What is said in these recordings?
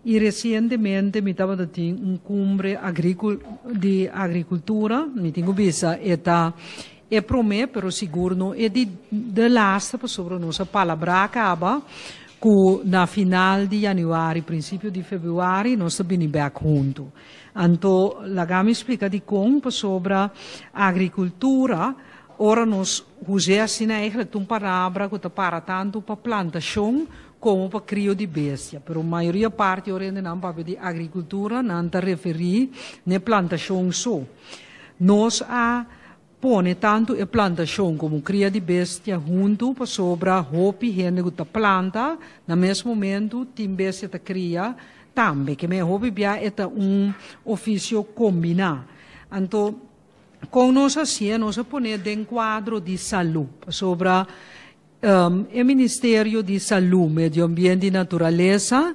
I resientemente mi tabatin un kumbre di agrikultura, mi tin ku bisa e ta e promé, pero sigur no e di de laatste, pasobra nos a palabrá kaba ku na final di yanüari, prinsipio di febrüari nos ta bini bèk huntu. Anto laga mi splika dikon, pasobra agrikultura, ora nos us'é asina eigenlijk ta un palabra ku ta para tantu pa plantashon komo pa krio di bestia, pero mayoria parti ora hendenan papia di agrikultura nan ta referí n'e plantashon so. Nos a pone tantu e plantashon komo kria di bestia huntu pasobra hopi hende ku ta planta na mes momentu tin bestia ta kria tambe. Ke men hopi bia e ta un ofisio kombiná. Anto kon nos hasié? Nos a pone den kuadro di salú pasobra E Ministerio di Salú, Medio Ambiente i Naturalesa,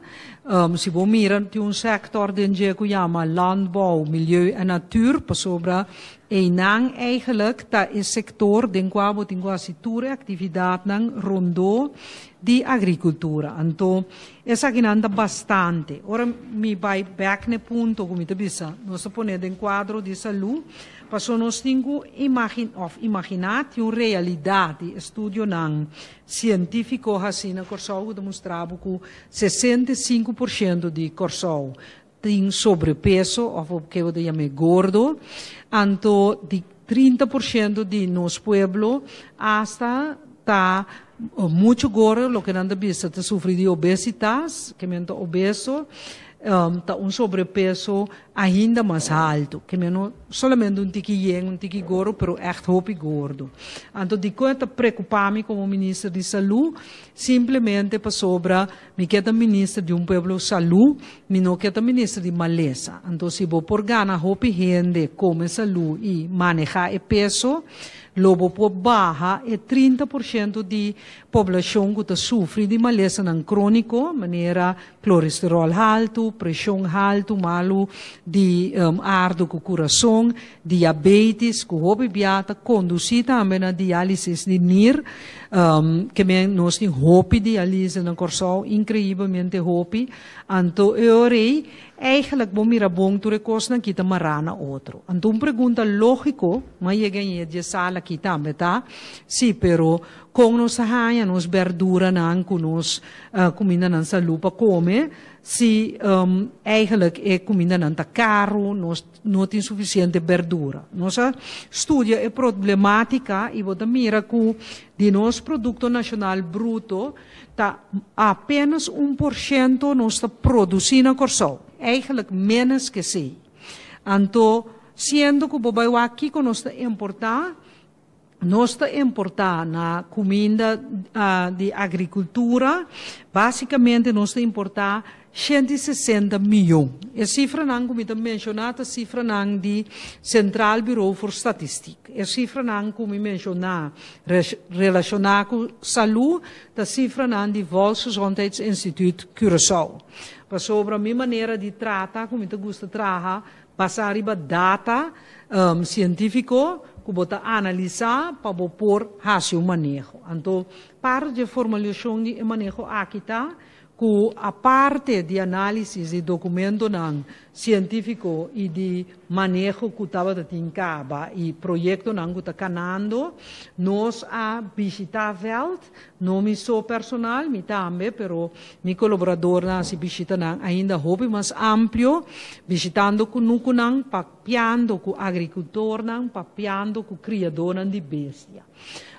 si bo mira tin un sektor den dje ku yama Landbouw, Milieu en Natuur, pasobra einan eigenlijk ta e sektor den kua bo tin ku hasi tur e aktividatnan rondó di agrikultura. Anto esakinan ta bastante. Ora mi bai bèk na e punto ku mi ta bisa, nos ta pone den kuadro di salú, Paso nos tin ku imagin òf imaginá tin un realidat di estudionan sientífiko hasí na Kòrsou ku ta mustra bo ku 65% di Kòrsou tin sobrepeso òf bo ke bo ta yam'é gordo, anto di 30% di nos pueblo asta ta muchu gordo, loke nan ta bisa ta sufri di obesitas, ke men ta obeso, ta un sobrepeso ainda mas haltu, ke men no solamente un tiki yen, un tiki gordo, pero ègt hopi gordo. Anto dikon e ta preokupá mi komo minister di salú? Simplemente pasobra mi ke ta minister di un pueblo salú, mi no ke ta minister di malesa. Anto si bo por gana hopi hende kome salú i manehá e peso, lo bo por baha e 30% di poblashon ku ta sufri di malesanan króniko, manera Kloresterol haltu, preshon haltu, malu di ardu ku kurason, diabetis ku hopi bia ta kondusí tambe na diálisis di nir. Ke men nos tin hopi dialise na Kòrsou, inkreibelmente hopi. Anto e ora ei, eigenlijk bo mira bon tur e kosnan ki ta mará na otro. Anto un pregunta lógiko, m'a yega en e sala aki tambe ta, si, pero Kon nos ta haña nos berduranan ku nos kumindanan salú pa kome si eigenlijk e kumindanan ta karu, nos no tin sufisiente berdura? Nos a studia e problematika i bo ta mira ku di nos Produkto Nashonal Bruto ta apenas 1% nos ta produsí na Kòrsou, eigenlijk ménos ke esei. Anto, siendo ku bo bai wak kiko nos ta importá, Nos ta importá na kuminda di agrikultura, básikamente nos ta importá 160 miyon. E sifranan ku mi ta menshoná ta sifranan di Centraal Bureau voor Statistiek. E sifranan ku mi menshoná relashoná ku salú ta sifranan di Volksgezondheidsinstituut Curaçao. Pasobra mi manera di trata ku mi ta gusta traha Basá riba data sientífiko ku bo ta analisá pa bo por hasi un maneho. Anto, parti dje formulashon di e maneho aki ta ku aparte di análisis di dokumentonan sientífiko i di maneho ku tabata tin kaba i proyektonan ku ta kanando, nos a bishitá vèlt. No mi so personal, mi tambe, pero mi kolaboradornan hasi bishitanan ainda hopi mas amplio, bishitando kunukunan, papiando ku agrikultornan, papiando ku kriadónan di bestia.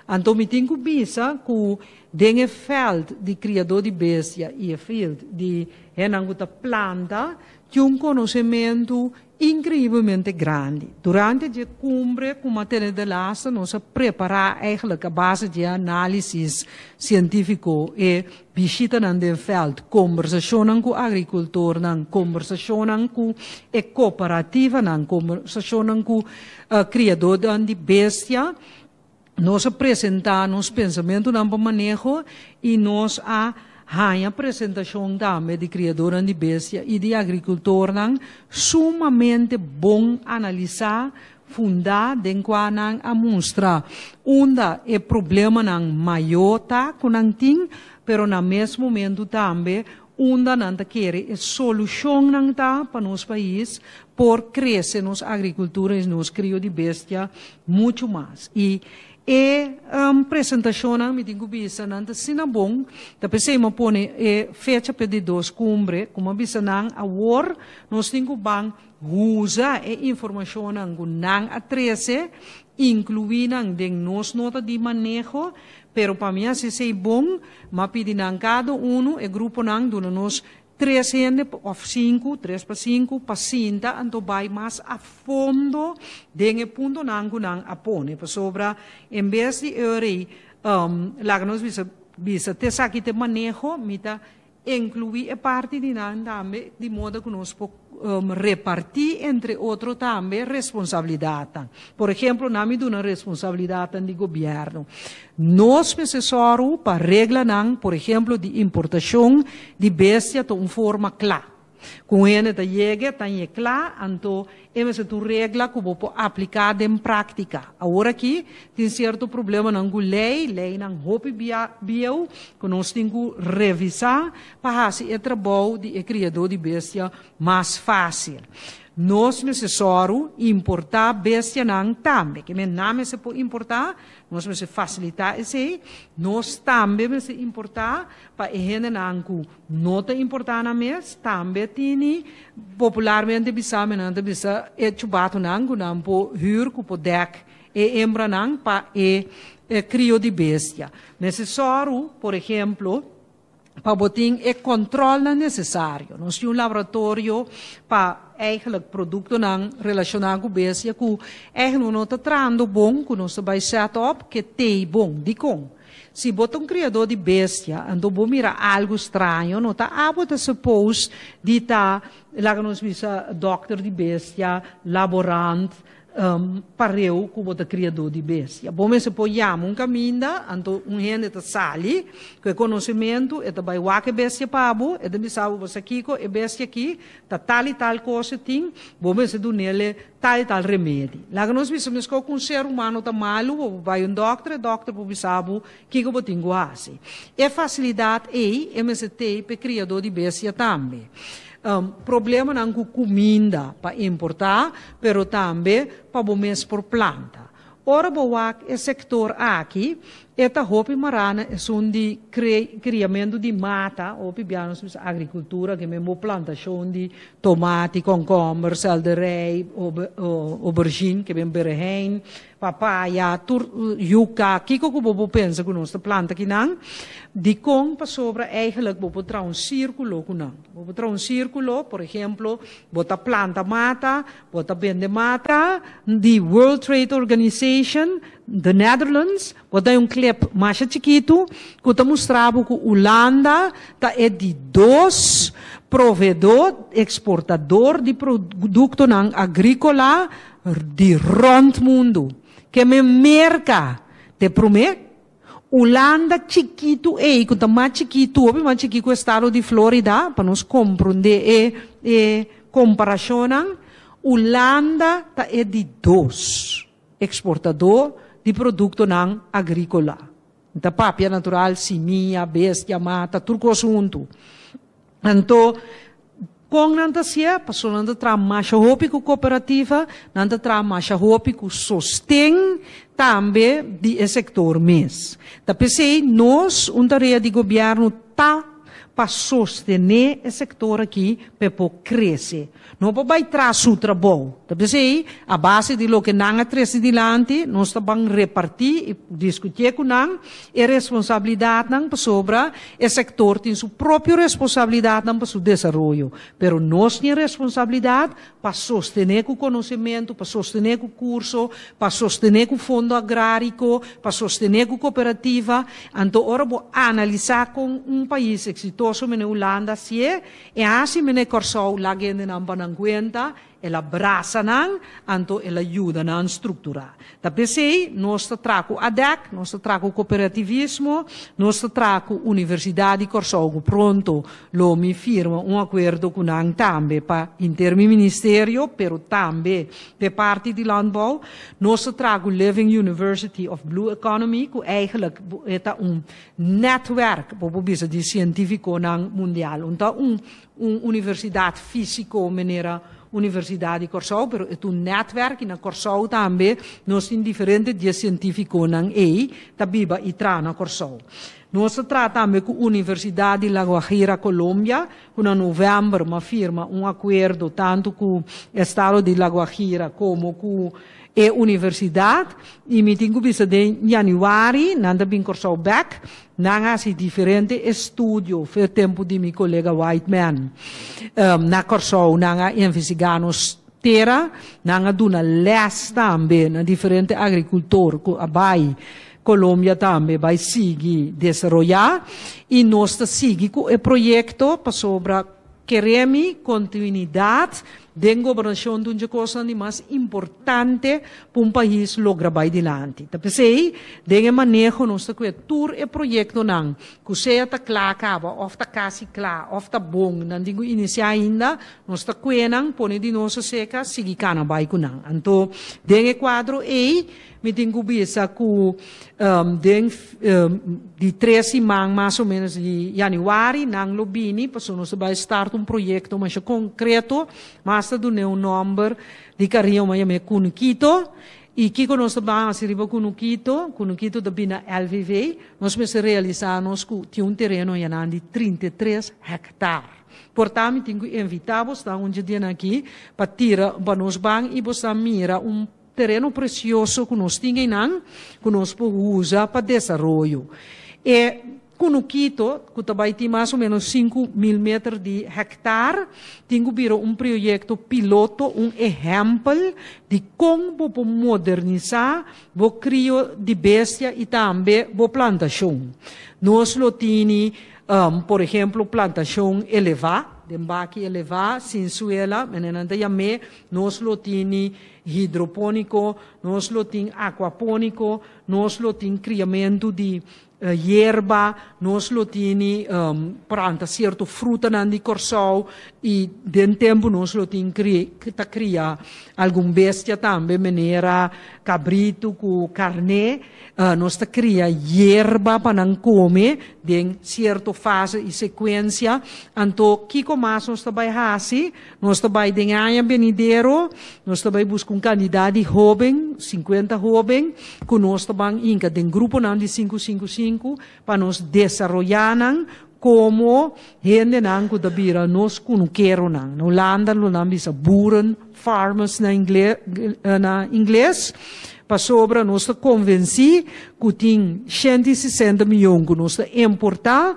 Anto mi tin ku bisa ku den e vèlt di kriadó di bestia i e field di hennan ku ta planta, tin un konosementu Increiblemente grandi. Durante dje cumbre cu m'a tene de laatste nos a prepara eigenlijk a base dje analisis cientifico e bishitanan den veld, combersacionnan cu agricultornan, combersacionnan cu e cooperativanan, combersacionnan cu criadornan di bestia. Nos a presentá nos pensamentunan pa maneho i nos a haña presentashon tambe di kriadornan di bestia i di agrikultornan sumamente bon analisá, fundá, den kua nan a mustra unda e problemanan mayó ta ku nan tin, pero na mes momentu tambe Unda nan ta kere e solushonnan ta pa nos pais por krese nos agrikultura i nos krio di bestia muchu mas. I e presentashonnan mi tin ku bisa nan ta asina bon, ta p'esei mi a pone e fecha p'e di dos kumbre, ku mi a bisa nan awor nos tin ku ban usa e informashonnan ku nan a trese, inkluí nan den nos nota di maneho. Pero pa mi hasi esei bon, m'a pidi nan kada unu, e gruponan, duna nos tres hende òf sinku, tres pa sinku, pa sinta anto bai mas a fondo den e puntonan ku nan a pone. Pasobra en bes di e ora ei laga nos bisa bisa te esaki ta e maneho, mi ta Inkluí e parti di nan tambe di moda ku nos por repartí entre otro tambe responsabilidatnan. Por ehemplo, nan mi duna responsabilidatnan di gobièrnu. Nos mester sòru pa reglanan, por ehemplo, di importashon di bestia ta un forma kla. Ku un hende ta yega, ta ñe kla, anto E mester ta un regla ku bo por apliká den práktika. Awor aki tin sierto problemanan ku lei, leinan hopi bieu ku nos tin ku revisá pa hasi e trabou di e kriadó di bestia mas fásil. Nos mester sòru importá bestianan tambe. Ke men nan mester por importá, nos mester fasilitá esei. Nos tambe mester importá pa e hendenan ku No ta importá nan mes, tambe tini popularmente bisa mi nan ta bisa e chubatonan ku nan por hür ku por dèk e embranan pa e krio di bestia. Mester sòru, por ehemplo, pa bo tin e kòntròlnan nesesario. Nos tin un laboratorio pa eigenlijk produktonan relashoná ku bestia ku eigenlijk no ta trahando bon, ku nos ta bai sèt òp ke tei bon. Dikon? Si bo ta un kriadó di bestia, anto bo mira algu straño, no ta abo ta suppose di ta, laga nos bisa, dòkter di bestia, laborant, pareu ku bo ta kriadó di bestia. Bo mester por yama un kaminda, anto un hende ta sali ku e konosementu, e ta bai wak e bestia pa bo, e ta bisa bo, bo sa kiko, e bestia aki Ta tal i tal kos e tin, bo mester dun'el tal i tal remedi. Laga nos bisa meskos ku un ser humano ta malu, bo por bai un dòkter, e dòkter por bisa bo kiko bo tin ku hasi. E fasilidat ei e mester tei pa e kriadó di bestia tambe. Problemanan ku kuminda pa importá, pero tambe pa bo mes por planta. Ora bo wak e sektor aki, e ta hopi mará na esun di kriamentu di mata, hopi bia nos bisa agrikultura, ke men bo plantashon di tomati, kònkòmber, sèlderei, obergine, ke men berehein, papaya, tur yuka, kiko ku bo por pensa ku nos ta planta kinan. Dikon? Pasobra eigenlijk bo por traha un sírkulo ku nan. Bo por traha un sírkulo, por ehemplo, bo ta planta mata, Bo ta bende mata di World Trade Organization, The Netherlands, bo ta un clip masha chikitu ku ta mustra bo ku Hulanda ta e di dos proveedor, eksportador di produktonan agríkola di rònt mundu. Ke men Merka ta e promé, Hulanda chikitu ei, ku ta mas chikitu, hopi mas chikí ku estado di Florida, pa nos komprondé e e komparashonnan, Hulanda ta e di dos eksportadó di produktonan agríkola. Mi ta papia natural simia, bestia, mata, tur kos huntu. Anto, kon nan ta hasié? Pasobra nan ta traha masha hopi ku kooperativa, nan ta traha masha hopi ku sosten tambe di e sektor mes. Ta p'esei nos, un tarea di gobièrnu ta pa sostené e sektor aki pa e por krese. No por bai tras su trabou. Ta p'esei, a base di loke nan a trese dilanti, nos ta ban repartí i diskutié ku nan e responsabilidatnan pasobra e sektor tin su propio responsabilidatnan pa su desaroyo. Pero nos tin e responsabilidat pa sostené ku konosementu, pa sostené ku kurso, pa sostené ku fondo agráriko, pa sostené ku kooperativa. Anto ora bo analisá kon un pais eksitoso mene Hulanda hasié, E hasi mene Kòrsou laga hendenan pa nan kuenta, El a brasa nan, anto el a yuda nan strukturá. Ta p'esei nos ta traha ku ADEC, nos ta traha ku kooperativismo, nos ta traha ku Universidat di Kòrsou ku pronto lo mi firma un akuerdo ku nan tambe pa henter mi ministerio, pero tambe p'e parti di landbouw. Nos ta traha ku Living University of Blue Economy ku eigenlijk e ta un netwerk, bo por bisa, di sientífikonan mundial. Un ta un un universidat físiko manera Universidat di Kòrsou, pero e ta un netwerk i na Kòrsou tambe nos tin diferente di e sientífikonan ei ta biba i traha na Kòrsou. Nos ta traha tambe ku Universidat di La Guajira, Colombia, ku na novèmber m'a firma un akuerdo tantu ku estado di La Guajira komo ku e universidat i mi tin ku bisa den yanüari nan ta bin Kòrsou bèk. Nan hasi diferente estudio fe tempu di mi kolega Whiteman na Kòrsou. Nan a investigá nos tera, nan a duna lès tambe na diferente agrikultor ku a bai Colombia tambe bai sigui desaroyá i nos ta sigui ku e proyekto pasobra Keremi kontinuidat den gobernashon ta un dje kosnan di mas importante pa un pais logra bai dilanti. Ta p'esei den e maneho nos ta kue tur e proyektonan ku sea ta kla kaba òf ta kasi kla òf ta bon, nan tin ku inisiá ainda, nos ta kue nan, pone di nos aseka, sigui kana bai ku nan. Anto den e kuadro ei Mi tin ku bisa ku den di tres siman mas o menos di yanüari nan lo bini pasobra nos ta bai start un proyekto masha konkreto. Mas ta dun'é un nòmber di kariño mas yam'é Kunukito. I kiko nos ta ban hasi riba Kunukito? Kunukito ta bini na LVV. Nos mester realisá nos ku tin un tereno yanan di 33 hèktar. Por ta mi tin ku invitá bosnan un dje dianan aki pa tira pa nos ban i bosnan mira un Tereno precioso cu nos tin einan cu nos por usa pa desaroyo. E Cunukito, cu ta bay tin mas o menos 5000 meter di hectar, tin cu bira un proyecto piloto, un ehempel di con bo por modernisa bo crio di bestia y tambe bo plantacion. Nos lo tini, por ehemplo, plantacion eleva, den baki eleva, sin suela, mene nan ta yam'e, nos lo tini hidropóniko, nos lo tin akuapóniko, nos lo tin kriamentu di yerba, nos lo tini planta sierto frutanan di Kòrsou i den tempu nos lo tin ta kria algun bestia tambe manera kabritu ku karné. Nos ta kria yerba pa nan kome den sierto fase i sekuensia. Anto kiko mas nos ta bai hasi? Nos ta bai den aña benidero, nos ta bai buska un kandidat di hóben, sinkuenta hóben, ku nos ta ban hinka den gruponan di sinku sinku sinku pa nos desaroyá nan komo hendenan ku ta bira nos kunukeronan. Na Hulanda lo nan bisa boeren, farmers na na ingles, pasobra nos ta konvensí ku tin 160 miyon ku nos ta importá.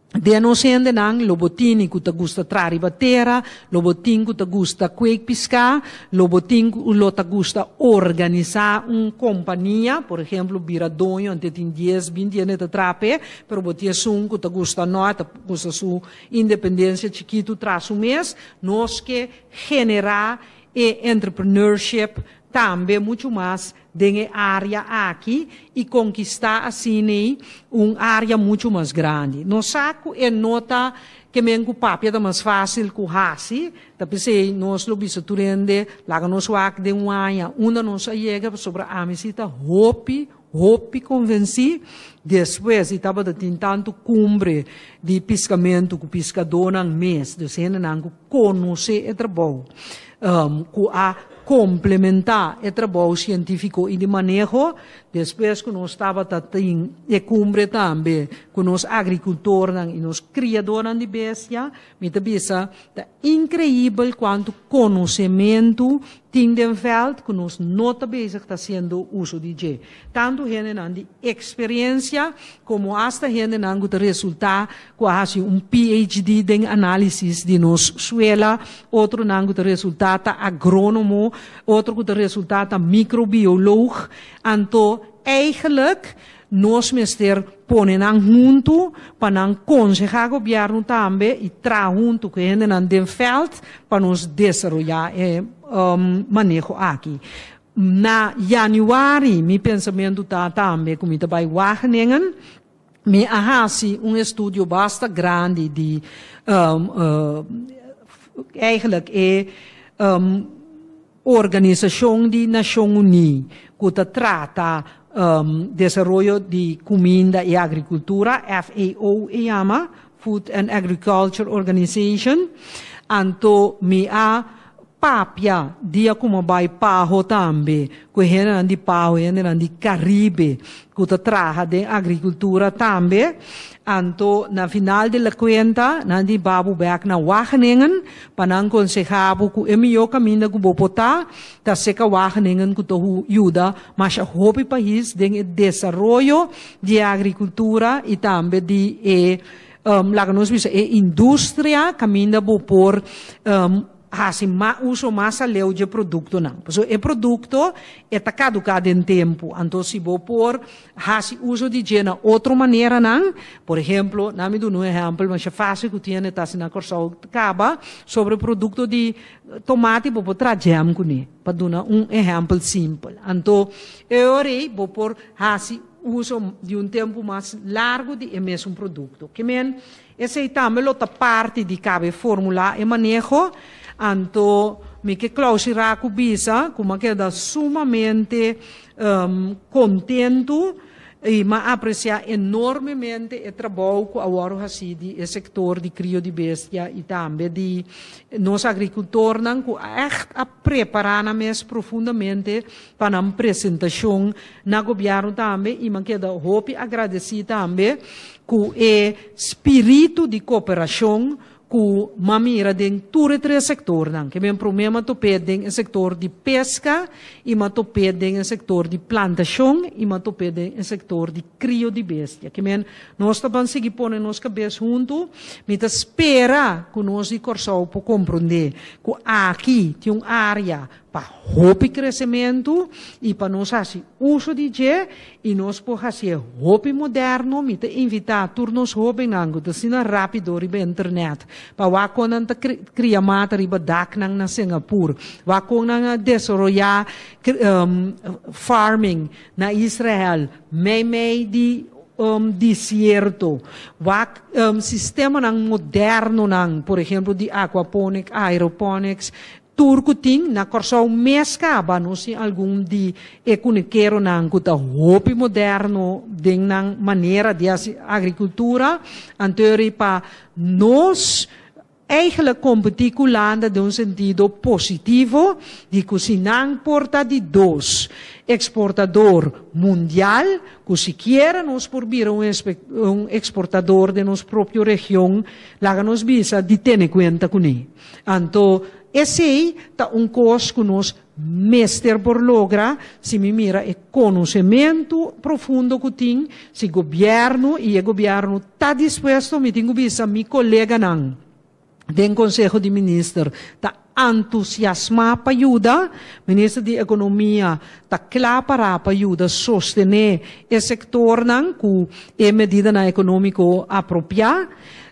Den nos hendenan lo bo tini ku ta gusta tra riba tera, lo bo tin ku ta gusta kweek piská, lo bo tin ku lo ta gusta organisá un kompania, por ehemplo bira doño ante tin dies, binti hende ta traha p'e, pero bo tin esun ku ta gusta no, e ta gusta su independensia chikitu traha su mes. Nos ke generá e entrepreneurship tambe muchu mas den e área aki i konkistá asin'ei un área muchu mas grandi. Nos sa ku e no ta ke men ku papia ta mas fásil ku hasi, ta p'esei nos lo bisa tur hende laga nos wak den un aña unda nos a yega pasobra ami si ta hopi, hopi konvensí despues di tabata tin tantu kumbre di piskamentu ku piskadónan mes, dus hendenan ku konosé e trabou, ku a komplementá e trabou sientífiko i di maneho. Despues ku nos tabata tin e kumbre tambe ku nos agrikultornan i nos kriadónan di bestia, mi ta bisa ta inkreibel kuantu konosementu tin den vèlt ku nos no ta bezig ta hasiendo uso di dje. Tantu hendenan di eksperensia komo asta hendenan ku ta resultá ku a hasi un PhD den análisis di nos suela, otronan ku ta resultá ta agrónomo, otro ku ta resultá ta mikrobioloog. Anto, eigenlijk. Nos mester pone nan huntu pa nan konsehá gobièrnu tambe i traha huntu ku e hendenan den vèlt pa nos desaroyá e maneho aki. Na yanüari mi pensamentu ta tambe ku mi ta bai Wageningen. Mi a hasi un estudio basta grandi di eigenlijk e Organisashon di Nashon Uní ku ta trata desaroyo di kuminda i agrikultura, FAO e yama, Food and Agriculture Organization. Anto mi a papia dia ku mi a bai Paho tambe ku e hendenan di Paho, e hendenan di Karibe ku ta traha den agrikultura tambe. Anto na final di la kuenta nan di ba bo bek na Wageningen pa nan konseha bo ku e mihó kaminda ku bo por ta, ta seka Wageningen ku ta yuda masha hopi pais den e desaroyo di e agrikultura i tambe di e laga nos bisa e industria kaminda bo por hasi ma uso mas aleu dje produktonan. Pasobra e produkto e ta kaduká den tempu. Anto si bo por hasi uso di dje na otro maneranan, por ehemplo, nan mi duna un ehempel masha fásil ku tin hende ta hasi na Kòrsou kaba, sobre produkto di tomati bo por traha jam kuné, pa duna un ehempel simpel. Anto e ora ei bo por hasi uso di un tempu mas largu di e mesun produkto. Ke men Esei tambe lo ta parti di kabe formulá e maneho, anto mi ke klausurá ku bisa ku m'a keda sumamente kontentu i m'a apresiá enormemente e trabou ku a wòrdu hasí di e sektor di krio di bestia i tambe di nos agrikultornan ku ègt a prepará nan mes profundamente pa nan presentashon na gobièrnu tambe i m'a keda hopi agradesí tambe Ku e spiritu di koperashon ku m'a mira den tur e tres sektornan, ke men promé m'a top'é den e sektor di peska i m'a top'é den e sektor di plantashon i m'a top'é den e sektor di krio di bestia. Ke men nos ta ban sigui pone nos kabes huntu. Mi ta spera ku nos di Kòrsou por komprondé ku aki tin un área pa hopi kresementu i pa nos hasi uso di dje i nos por hasié hopi moderno. Mi ta invitá tur nos hóbennan ku ta asina rápido riba internet pa wak kon nan ta kria mata riba daknan na Singapur, wak kon nan a desaroyá farming na Israel meimei di desierto, wak sistemanan modernonan, por ehemplo di aquaponic, aeroponics. Tur ku tin na Kòrsou mes kaba nos tin algun di e kunukeronan ku ta hopi moderno den nan manera di hasi agrikultura, antori pa nos eigenlijk kompetí ku Hulanda den un sentido positivo di ku si nan por ta di dos eksportador mundial ku sikiera nos por bira un eksportador den nos propio region laga nos bisa di tene kuenta kuné. Anto esei ta un kos ku nos mester por logra si mi mira e konosementu profundo ku tin, si gobièrnu i e gobièrnu ta dispuesto, mi tin ku bisa mi koleganan den Konseho di Minister ta antusiasmá pa yuda, Minister di Ekonomia ta kla pará pa yuda sostené e sektornan ku e medidanan ekonómiko apropiá.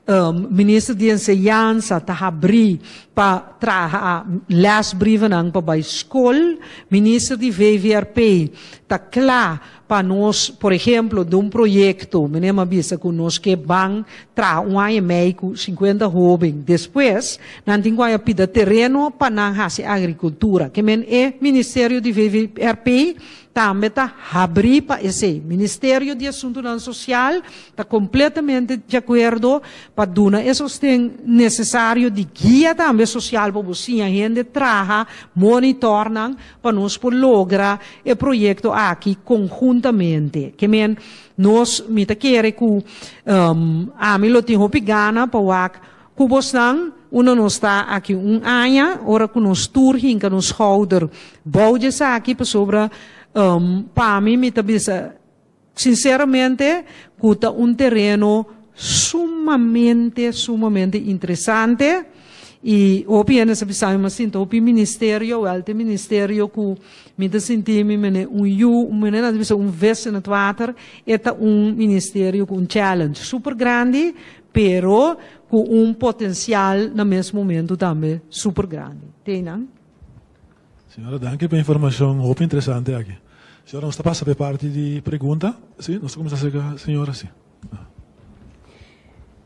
Minister di Enseñansa ta habrí pa traha lesbrievennan pa bai skol. Minister di VVRP ta kla pa nos, por ehemplo, den un proyekto, meneer m'a bisa ku nos ke ban traha un aña i mei ku sinkuenta hóben. Despues nan tin ku haña pida tereno pa nan hasi agrikultura. Ke men e ministerio di VVRP Tambe ta habrí pa esei. Ministerio di Asuntunan Sosial ta kompletamente di akuerdo pa duna e sosten nesesario di guia tambe sosial pa bo siña hende traha, monitor nan pa nos por logra e proyekto aki konhuntamente. Ke men nos, mi ta kere ku ami lo tin hopi gana pa wak Ku bosnan, unda nos ta aki un aña, ora ku nos tur hinka nos schouder bou di esaki, pasobra pa mi, mi ta bisa sinceramente ku ta un tereno sumamente, sumamente interesante. I hopi hende sa bisa mi, m'a sinta hopi ministerio, wèl te ministerio ku mi ta sinti mi mene un yu, mene nan ta bisa un vis in het water, e ta un ministerio ku un challenge super grandi, pero ku un potensial na mes momento tambe super grandi. Teinan. Señora, danki pa e informashon hopi interesante aki. Señora, nos ta pasa pa e parti di pregunta. Si, nos ta kuminsá serka señora, si.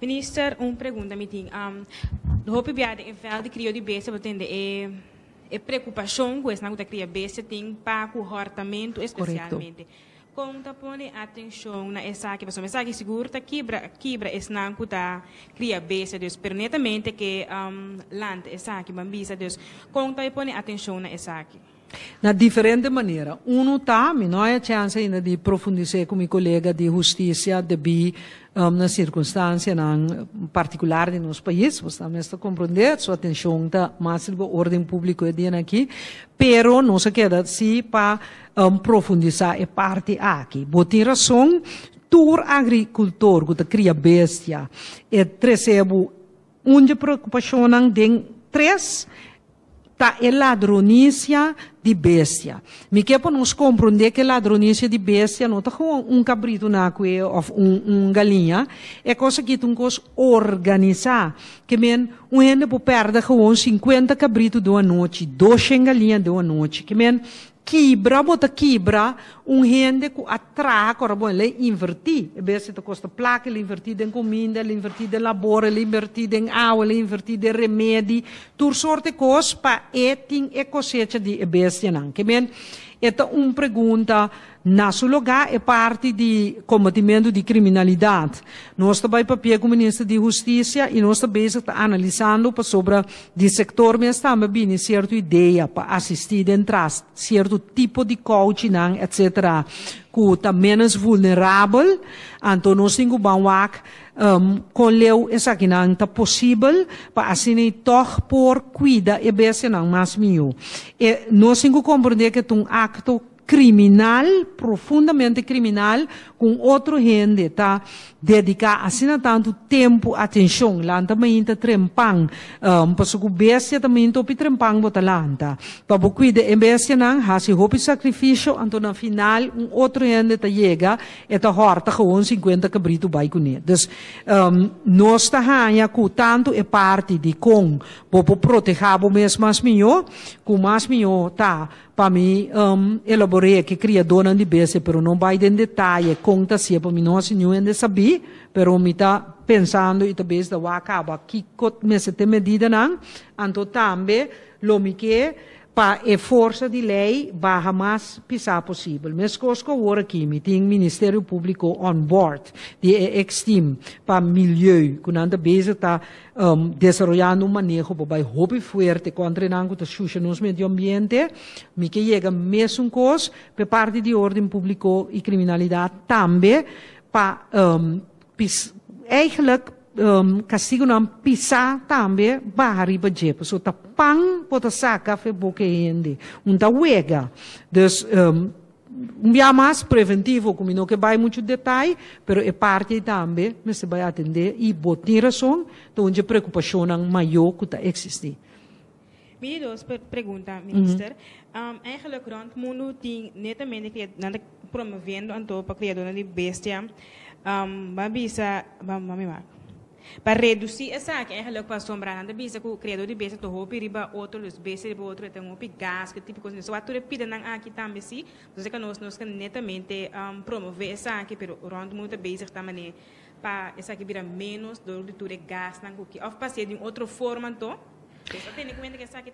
Minister, un pregunta mi tin. Hopi bia den e veld di krio di bestia bo tende e e preokupashon ku esnan ku ta kria bestia tin pa ku hòrtamentu espesialmente. Kon ta pone atenshon na esaki? Pasobra esaki sigur ta kibra kibra esnan ku ta kria bestia. Dus, pero netamente ke lanta esaki ban bisa. Dus, kon ta pone atenshon na esaki? Na diferente manera. Uno ta, mi no haya chance ainda di profundis'é ku mi kolega di hustisia debí na sirkunstansianan partikular di nos pais, bo ta mester komprondé, su atenshon ta mas riba orden públiko e dianan aki, pero nos a keda si pa profundisá e parti aki. Bo tin rason, tur agrikultor ku ta kria bestia e trese bo Un dje preokupashonnan den tres ta e ladronisia di bestia. Mi ke pa nos komprondé ku e ladronisia di bestia no ta gewoon un kabritu na kue òf un un galiña. E kos aki ta un kos organisá. Ke men, un hende por pèrdè gewoon sinkuenta kabritu den un anochi, doshen galiña den un anochi. Ke men, Kibra bo ta kibra un hende ku a traha kora bon el a invertí. E bes e ta kosta plaka, el a invertí den kuminda, el a invertí den labor, el a invertí den awa, el a invertí den remedi, tur sorte kos pa e tin e kosecha di e bestianan. Ke men e ta un pregunta na su lugá e parti di kombatimentu di kriminalidat. Nos ta bai papia ku Minister di Hustisia i nos ta bezig ta analisando pasobra Di sektor mes tambe bini sierto idea pa asistí den tras sierto tipo di kouchinan etc. Ku ta ménos vulnerabel, anto nos tin ku ban wak kon leu esakinan ta posibel pa asina i tòg por kuida e bestianan mas mihó. E nos tin ku komprendé ku e ta un akto kriminal, profundamente kriminal, ku un otro hende ta dediká asina tantu tempu, atenshon, lanta mainta trempan, pasobra ku bestia ta mainta hopi trempan bo ta lanta, pa bo kuida e bestianan, hasi hopi sakrifisio, anto na final un otro hende ta yega, e ta hòrta gewoon sinkuenta kabritu bai kuné. Dus, nos ta haña ku tantu e parti di kon bo por protehá bo mes mas mihó, ku mas mihó ta Pa mi elabor'é ke kriadónan di bestia, pero no bai den detaye kon ta hasié, pa mi no hasi niun hende sabí, pero mi ta pensando i ta bes ta wak kaba kiko mester ta e medidanan, anto tambe lo mi ke pa e forsa di lei baha mas pisá posibel. Meskos ku awor aki mi tin Ministerio Públiko on board di e ex-team pa milieu ku nan ta bezig ta Desaroyando un maneho por bai hopi fuerte kontra enan ku ta shusha nos medio ambiente. Mi ke yega mesun kos p'e parti di orden públiko i kriminalidat tambe pa pis eigenlijk kastigunan pisá tambe baha riba dje pasobra ta pan bo ta saka af'e boka e hende un ta wega. Dus Un bia mas preventivo ku mi no ke bai muchu detay, pero e parti ei tambe mester bai atendé i bo tin rason, ta un dje preokupashonnan mayó ku ta eksistí. Mi di dos pregunta, Minister. Eigenlijk rond mundu tin netamente kria, nan ta promoviendo anto pa kriadónan di bestia, ban bisa, ban mi wak. Pa redusí esaki eigenlijk pasobra nan ta bisa ku kriadó di bestia ta hopi riba otro, dus bestia riba otro e ten hopi gas ku e tipo kos. So wak tur e pidanan aki tambe si. Entonces ka nos nos ka netamente promové esaki pero rònt mundu ta bezig ta manera pa esaki bira ménos dor di tur e gasnan ku ki òf pa hasié di un otro forma anto.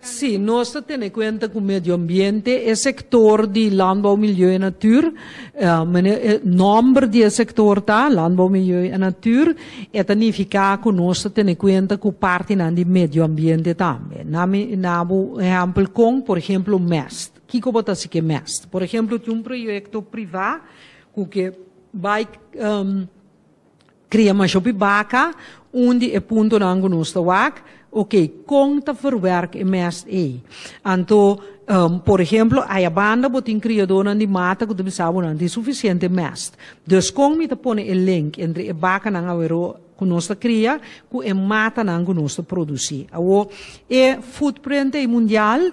Sí, nos ta tene kuenta ku medio ambiente, e sektor di Landbouw, Milieu en Natuur, e nòmber di e sektor ta Landbouw, Milieu en Natuur, e ta nifiká ku nos ta tene kuenta ku partinan di medio ambiente tambe. Na mi na bo ehèmpel kon, por ehemplo, mèst. Kiko bo ta hasi ku e mèst? Por ehemplo, tin un proyekto privá ku ke bai Kria mashopi baka, un di e puntonan ku nos ta wak, Ok, kon ta verwerk e mest ei? Anto, por ehemplo, aya banda bo tin kriadónan di mata ku ta bisa bo nan tin sufisiente mest. Dus kon mi ta pone e link entre e bakanan awero ku nos ta kria ku e matanan ku nos ta produsí? Awor, e footprint ei mundial,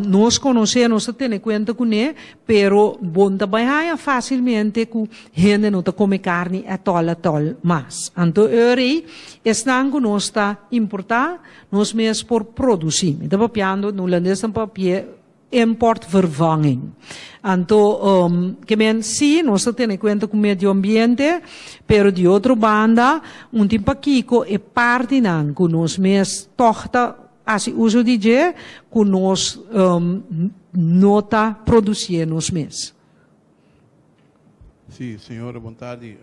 nos konosé, nos ta tene kuenta kuné, pero bo no ta bai haña fásilmente ku hende no ta kome karni ètòl ètòl mas. Anto ora ei, esnan ku nos ta importá, nos mes por produsí. Mi ta papiando, na hulandes nan papia importvervanging. Anto, ke men sí, nos ta tene kuenta ku medio ambiente, pero di otro banda, un tin pakiko e partinan ku nos mes tòg ta hasi uso di dje, ku nos no ta produsié nos mes. Sí, señora, bon tardi.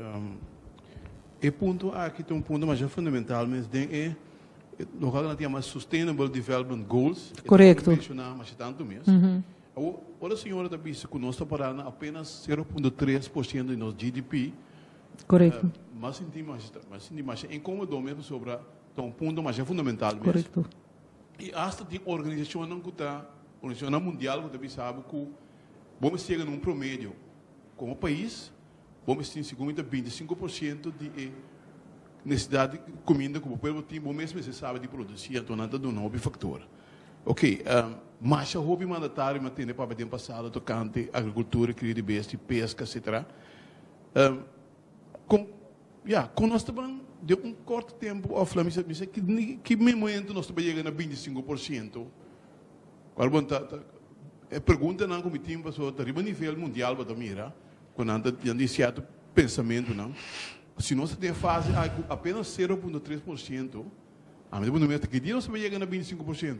E punto aki ta un punto masha fundamental mes den e loke nan ta yama Sustainable Development Goals. Korekto. E ta menshoná masha tantu mes. Awor, ora señora ta bisa ku nos ta pará na apenas 0,3% di nos GDP. Korekto. M'a sinti masha, m'a sinti masha inkómodo mes pasobra ta un punto masha fundamental mes. Korekto. I asta tin organisashonnan ku ta, organisashonnan mundial ku ta bisa bo ku bo mester yega na un promedio komo pais, bo mester tin segun mi ta 25% di e nesesidat di kuminda ku bo pueblo tin, bo mes mester sabi di produsí, anto nan ta duna hopi faktor. Ok, masha hopi mandatario mi a tende papia den pasado tokante agrikultura, krio di bestia, peska, etcetera. Kon, ya, kon nos ta ban den un korto tempu òf la mi sa, mi sa ki, ki momento nos ta bai yega na 25%? Kual bon ta, ta, e preguntanan ku mi tin pasobra ta riba nivel mundial bo ta mira ku nan ta nan tin sierto pensamentunan. Si nos ta den e fase aki ku apenas 0,3%, ami ta puntra mi mes ta ki dia nos ta bai yega na 25%?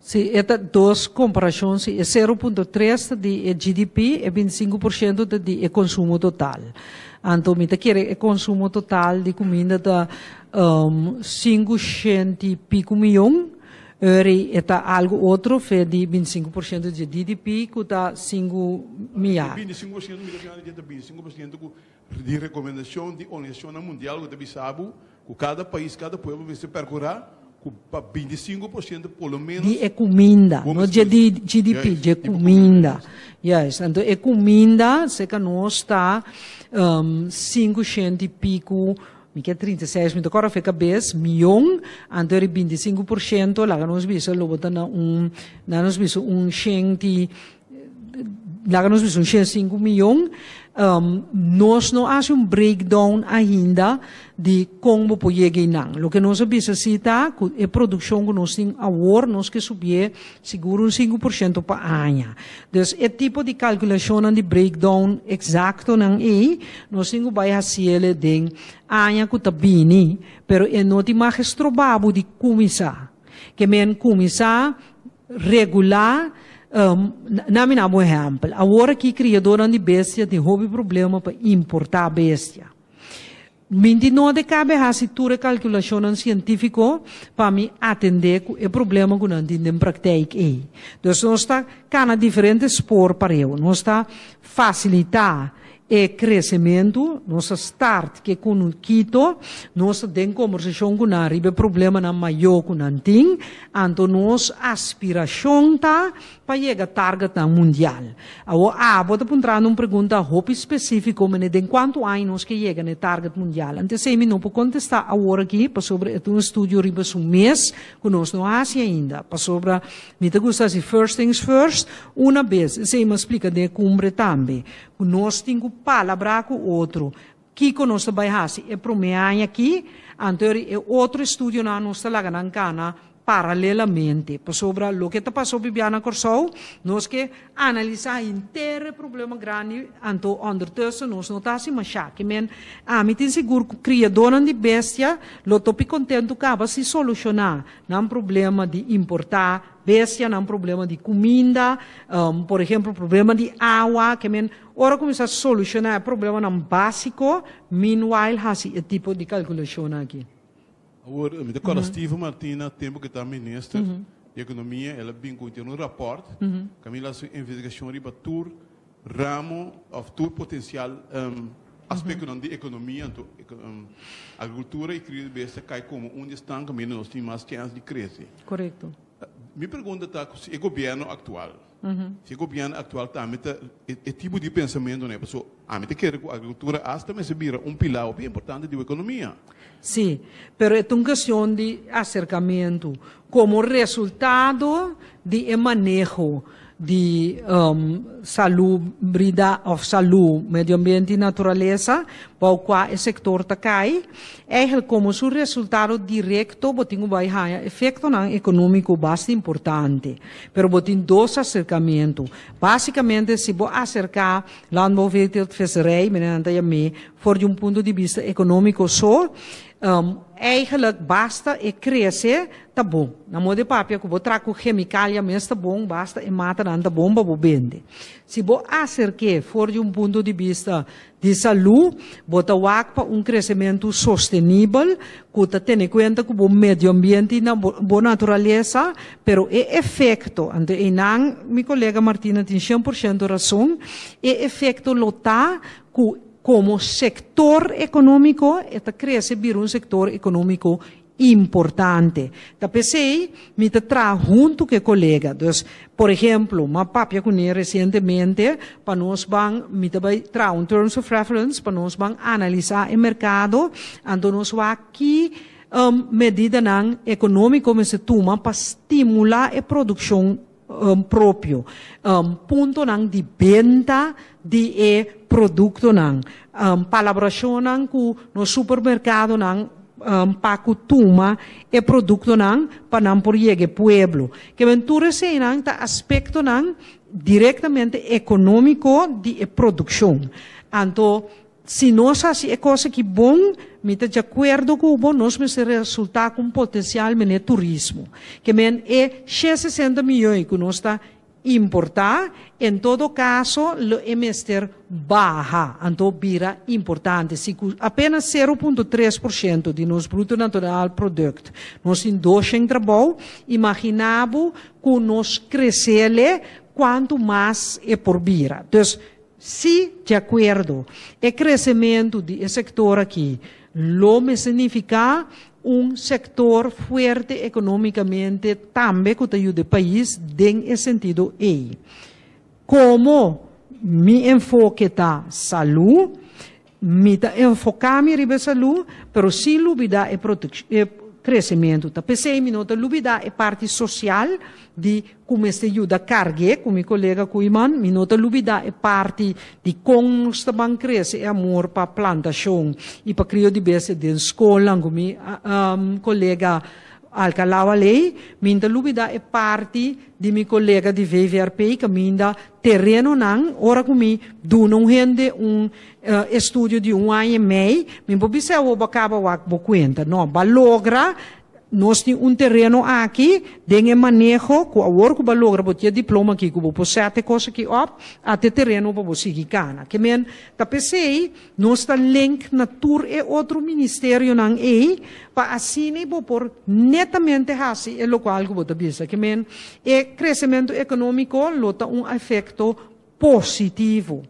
Si, e ta dos komparashon, si e 0,3 ta di e GDP, e 25% ta di e konsumo total. Anto mi ta kere e konsumo total di kuminda ta 500 i piku miyon. Eri e ta algu otro fe di 25% di GDP ku ta 5 miar. 25% mi ta fijando dje ta 25% ku di rekomendashon di Organisashonnan Mundial ku ta bisa bo ku kada pais, kada pueblo mester perkurá ku pa 25% por lo menos Di e kuminda, bo no mester dje di GDP, dje di kuminda. Kuminda. Juist, anto e kuminda serka nos ta 500 i piku, mi ke 36, mi ta kòrda fe kabes, mion, anto eri 25%, laga nos bisa lo bo ta na un, laga nos bisa un shenti, laga nos bisa un 105 mion. Nos no hasi un breakdown ainda di kon bo por yega einan. Loke nos a bisa si ta ku e produkshon ku nos tin awor, nos ke subié sigur un 5% pa aña. Dus e tipo di kalkulashonnan di breakdown eksaktonan ei, nos tin ku bai hasié den aña ku ta bini, pero e no tin mag stroba bo di kuminsá. Ke men kuminsá regulá, na mi na un ehèmpel. Awor aki kriadónan di bestia tin hopi problema pa importá bestia. Mi no a kaba di hasi tur e kalkulashon sientífiko pa mi atendé ku e problema ku nan tin den praktijk ei. Dus nos ta kana diferente spoor pareu. Nos ta fasilitá e kresementu, nos ta start ku kunukito, nos ta den kombersashon ku nan riba e problemanan mayó ku nan tin, anto nos aspirashon ta pa yega target na mundial. Awor, bo ta puntrando un pregunta hopi spesífiko, mas den kuantu aña nos ke yega na target mundial? Anto, mi no por kontestá awor aki, pasobra e un estudio riba su mes, ku nos no a hasi ainda. Pasobra, mi ta gusta si first things first, un bes, esei mi a splika den kumbre tambe. Ku nos tin ku palabrá ku otro. Kiko nos ta bai hasi e promé aña aki, anto e otro estudionan nos ta laga nan kana paralelamente. Pasobra loke ta pasó bibiá na Kòrsou, nos ke analisá henter e problema grandi, anto ondertussen nos no ta hasi mashá. Ke men, ami tin sigur ku kriadónan di bestia lo ta hopi kontentu kaba si solushoná nan problema di importá bestia, nan problema di kuminda, por ehèmpel, problema di awa, ke men ora kuminsá solushoná e problemanan básiko, meanwhile hasi e tipo di kalkulashon aki. Awor, mi ta kòrda Steven Martina, tempu ku e ta minister di ekonomia, el a bin ku un rapòrt, kaminda su investigashon riba tur ramo òf tur potensial. Aspektonan di ekonomia, anto agrikultura i krio di bestia kai komo un di esnan kaminda nos tin mas chèns di krese. Korekto. Mi pregunta ta ku si e gobièrnu aktual, si e gobièrnu aktual tambe ta e tipo di pensamentunan ei, pasobra ami ta kere ku agrikultura asta mester bira un pilar hopi importante di bo ekonomia. Sí, pero e ta un kestion di aserkamentu. Komo resultado di e maneho di salubrida òf salú, medio ambiente i naturalesa, bou kua e sektor ta kai, eigel komo su resultado direkto bo tin ku bai haña efektonan ekonómiko basta importante. Pero bo tin dos aserkamentu. Básikamente si bo aserká landbouw, veeteelt, visserij, manera nan ta yam'é, for di un punto di bista ekonómiko so, Eigenlijk basta e krese ta bon. Na modo di papia ku bo traha ku chemikalia mes ta bon, basta e matanan ta bon pa bo bende. Si bo aserk'é for di un punto di bista di salú, bo ta wak pa un kresementu sostenibel ku ta tene kuenta ku bo medio ambiente i bo naturalesa, pero e efekto, anto einan mi kolega Martina tin 100% rason, e efekto lo ta ku Komo sektor ekonómiko e ta krese bira un sektor ekonómiko importante. Ta p'esei mi ta traha huntu ku e kolega. Dus, por ehemplo, m'a papia kuné resientemente pa nos ban, mi ta bai traha un terms of reference pa nos ban analisá e merkado, anto nos wak ki medidanan ekonómiko mester tuma pa stimulá e produkshon propio, puntonan di benta di e produktonan, palabrashonnan ku nos supermerkadonan pa ku tuma e produktonan pa nan por yega e pueblo. Ke men tur eseinan ta aspektonan direktamente ekonómiko di e produkshon. Anto si nos hasi e kos aki bon, mi ta djakuerdo ku bo, nos mester resultá ku un potensial mene turismo. Ke men e 160 mion ku nos ta importá, en todo kaso lo e mester baha, anto bira importante. Si ku apenas 0.3% di nos bruto nationaal product nos tin 200 trabou, imaginá bo ku nos kresele kuantu mas e por bira. Dus, si, di akuerdo, e kresementu di e sektor aki lo mester nifiká un sektor fuerte ekonómikamente tambe ku ta yuda e pais den e sentido ei. Komo mi enfoke ta salú, mi ta enfoká mi riba e salú, pero sin lubidá e e kresementu. Ta p'esei mi no ta lubidá e parti sosial di ku mester yuda karg'é, ku mi kolega Koeiman, mi no ta lubidá e parti di kon nos ta ban krese e amor pa plantashon i pa krio di bestia den skolnan, ku mi kolega Alcalá Waley, mi no ta lubidá e parti di mi kolega di VVRP kaminda terenonan, ora ku mi duna un hende un estudio di un aña i mei, mi por bisa awor bo a kaba wak bo kuenta. No, bo a logra. Nos tin un tereno aki den e maneho ku awor ku bo a logra bo tin e diploma aki ku bo por sèt e kos aki òp, ata e tereno pa bo sigui kana. Ke men ta p'esei nos ta link na tur e otro ministerionan ei pa asina bo por netamente hasi e lokual ku bo ta bisa. Ke men e kresementu ekonómiko lo ta un efekto positivo.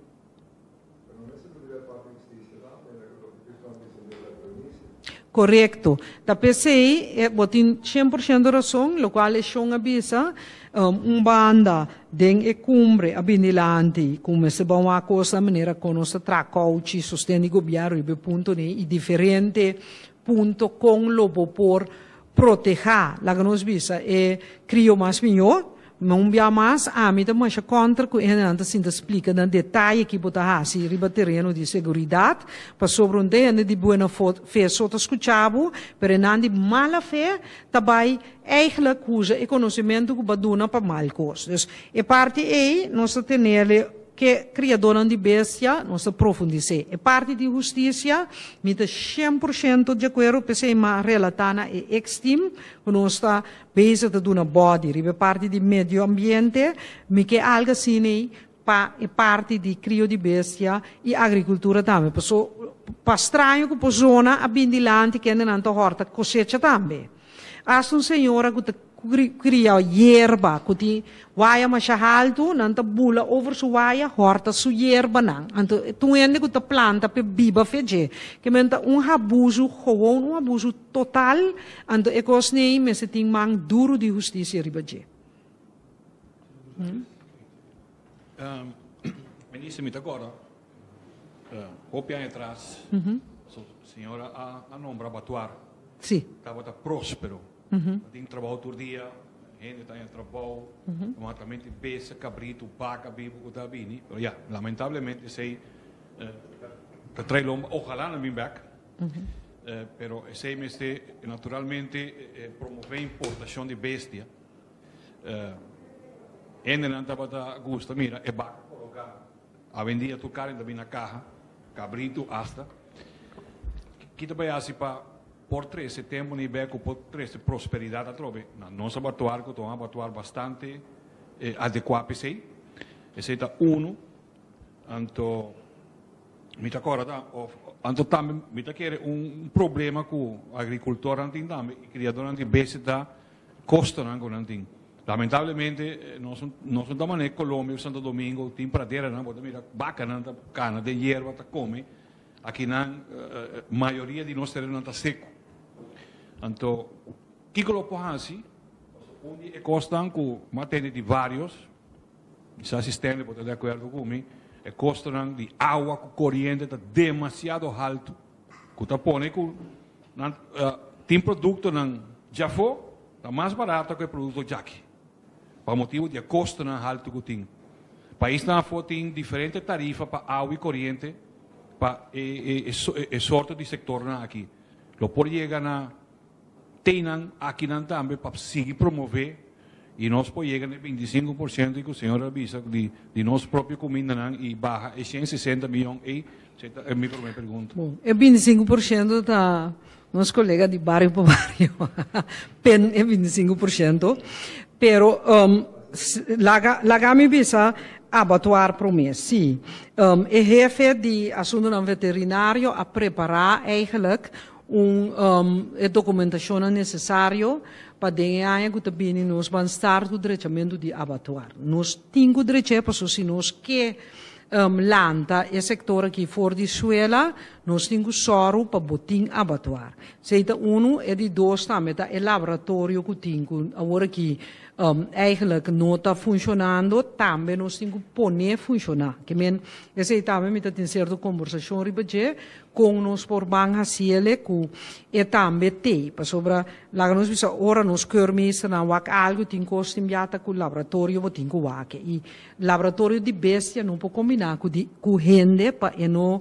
Korekto. Ta p'esei bo tin 100% rason, lokual e shon a bisa, un banda den e kumbre a bini dilanti ku mester ban wak kos na manera kon nos ta traha kouchi, sosten di gobièrnu riba e punto nei i diferente punto kon lo bo por protehá, laga nos bisa, e krio mas mihó. Ma un bia mas, ami ta masha kontra ku e hendenan ta sinta splika na detaye ki bo ta hasi riba tereno di seguridat, pasobra un ta hende di buena fe so ta skucha bo, pero enan di mala fe ta bai eigelijk usa e konosementu ku bo a duna pa mal kos. Dus e parti ei nos ta tenele Ke kriadónan di bestia, nos ta profundis'é. E parti di hustisia, mi ta 100% di akuerdo, p'esei m'a relatá na e ex-team ku nos ta bezig ta duna bòdi riba e parti di medio ambiente. Mi ke algu asina ei pa e parti di krio di bestia i agrikultura tambe. Paso, pa straño ku por zona a bin dilanti kendenan ta hòrta kosecha tambe. Asta un señora ku ta. Kria yerba ku tin waya masha haltu, nan ta bula over su waya, hòrta su yerbanan. Anto tur hende ku ta planta p'e biba fe dje. Ke men ta un habusu, gewoon un habusu total, anto e kos nei mester tin man duru di hustisia riba dje. Minister, mi ta kòrda hopi aña atras, señora a nombra Batuar. Tabata próspero. Tin trabou tur dia, hende ta haña trabou, automáticamente besta, cabrito, baca bibu cu ta bini. Pero ya, lamentablemente esey ta trae lomba, ojalá nan bin bek. Pero esey mester naturalmente promove importacion di bestia. Hendenan tabata gusta mira e baca coloca. Awendia tur carne ta bin na caha, cabrito hasta. Ki ta bay haci pa por trece tempo ni bek cu por trece prosperidad atrobe na nos abattoir cu ta un abattoir bastante adecua p'esey. Esey ta uno. Anto mi ta corda ta of anto tambe mi ta kere un problema cu agricultornan tin tambe y criadornan tin bes ta costonan cu nan tin. Lamentablemente nos nos no ta manera Colombia of Santo Domingo tin praderanan bo ta mira bacanan ta cana den yerba ta come. Akinan mayoria di nos terenonan ta seku. Anto, kiko lo por hasi? Un di e kosnan ku mi a tende di vários, mi sa si Stanley por ta di akuerdo ku mi, e kostonan di awa ku koriente ta demasiado haltu, ku ta pone ku nan tin produktonan djafó ta mas barato ku e produkto djaki, pa motibu di e kostonan haltu ku tin. Paisnan afó tin diferente tarifa pa awa i koriente. Pa e e sorto di sectornan aki lo por yega na teinan akinan tambe pa sigui promove y nos por yega na e 25% cu señor a bisa di di nos propio cumindanan y baha e 160 miyon ey? Esey ta mi prome pregunta. Bon, e 25% ta nos colega di bario pa bario pen e 25%, pero Laga laga mi bisa abatuar promé. Sí. E hefe di asuntunan veterinario a prepará eigenlijk un e dokumentashonnan nesesario pa den e aña ku ta bini nos ban start ku drechamentu di abatuar. Nos tin ku drech'é pasobra si nos ke lanta e sektor aki for di suela, nos tin ku sòru pa bo tin abatuar. Esei ta unu. E di dos tambe ta e laboratorio ku tin ku awor aki Eigenlijk no ta funshonando, tambe nos tin ku pone funshoná. Ke men, esei tambe mi ta tin sierto kombersashon riba dje, kon nos por ban hasiele ku e tambe t'ei. Pasobra, laga nos bisa, ora nos keurmeesternan wak algu, tin kos tin biata ku laboratorio bo tin ku wak. I laboratorio di bestia no por kombiná ku di ku hende pa e no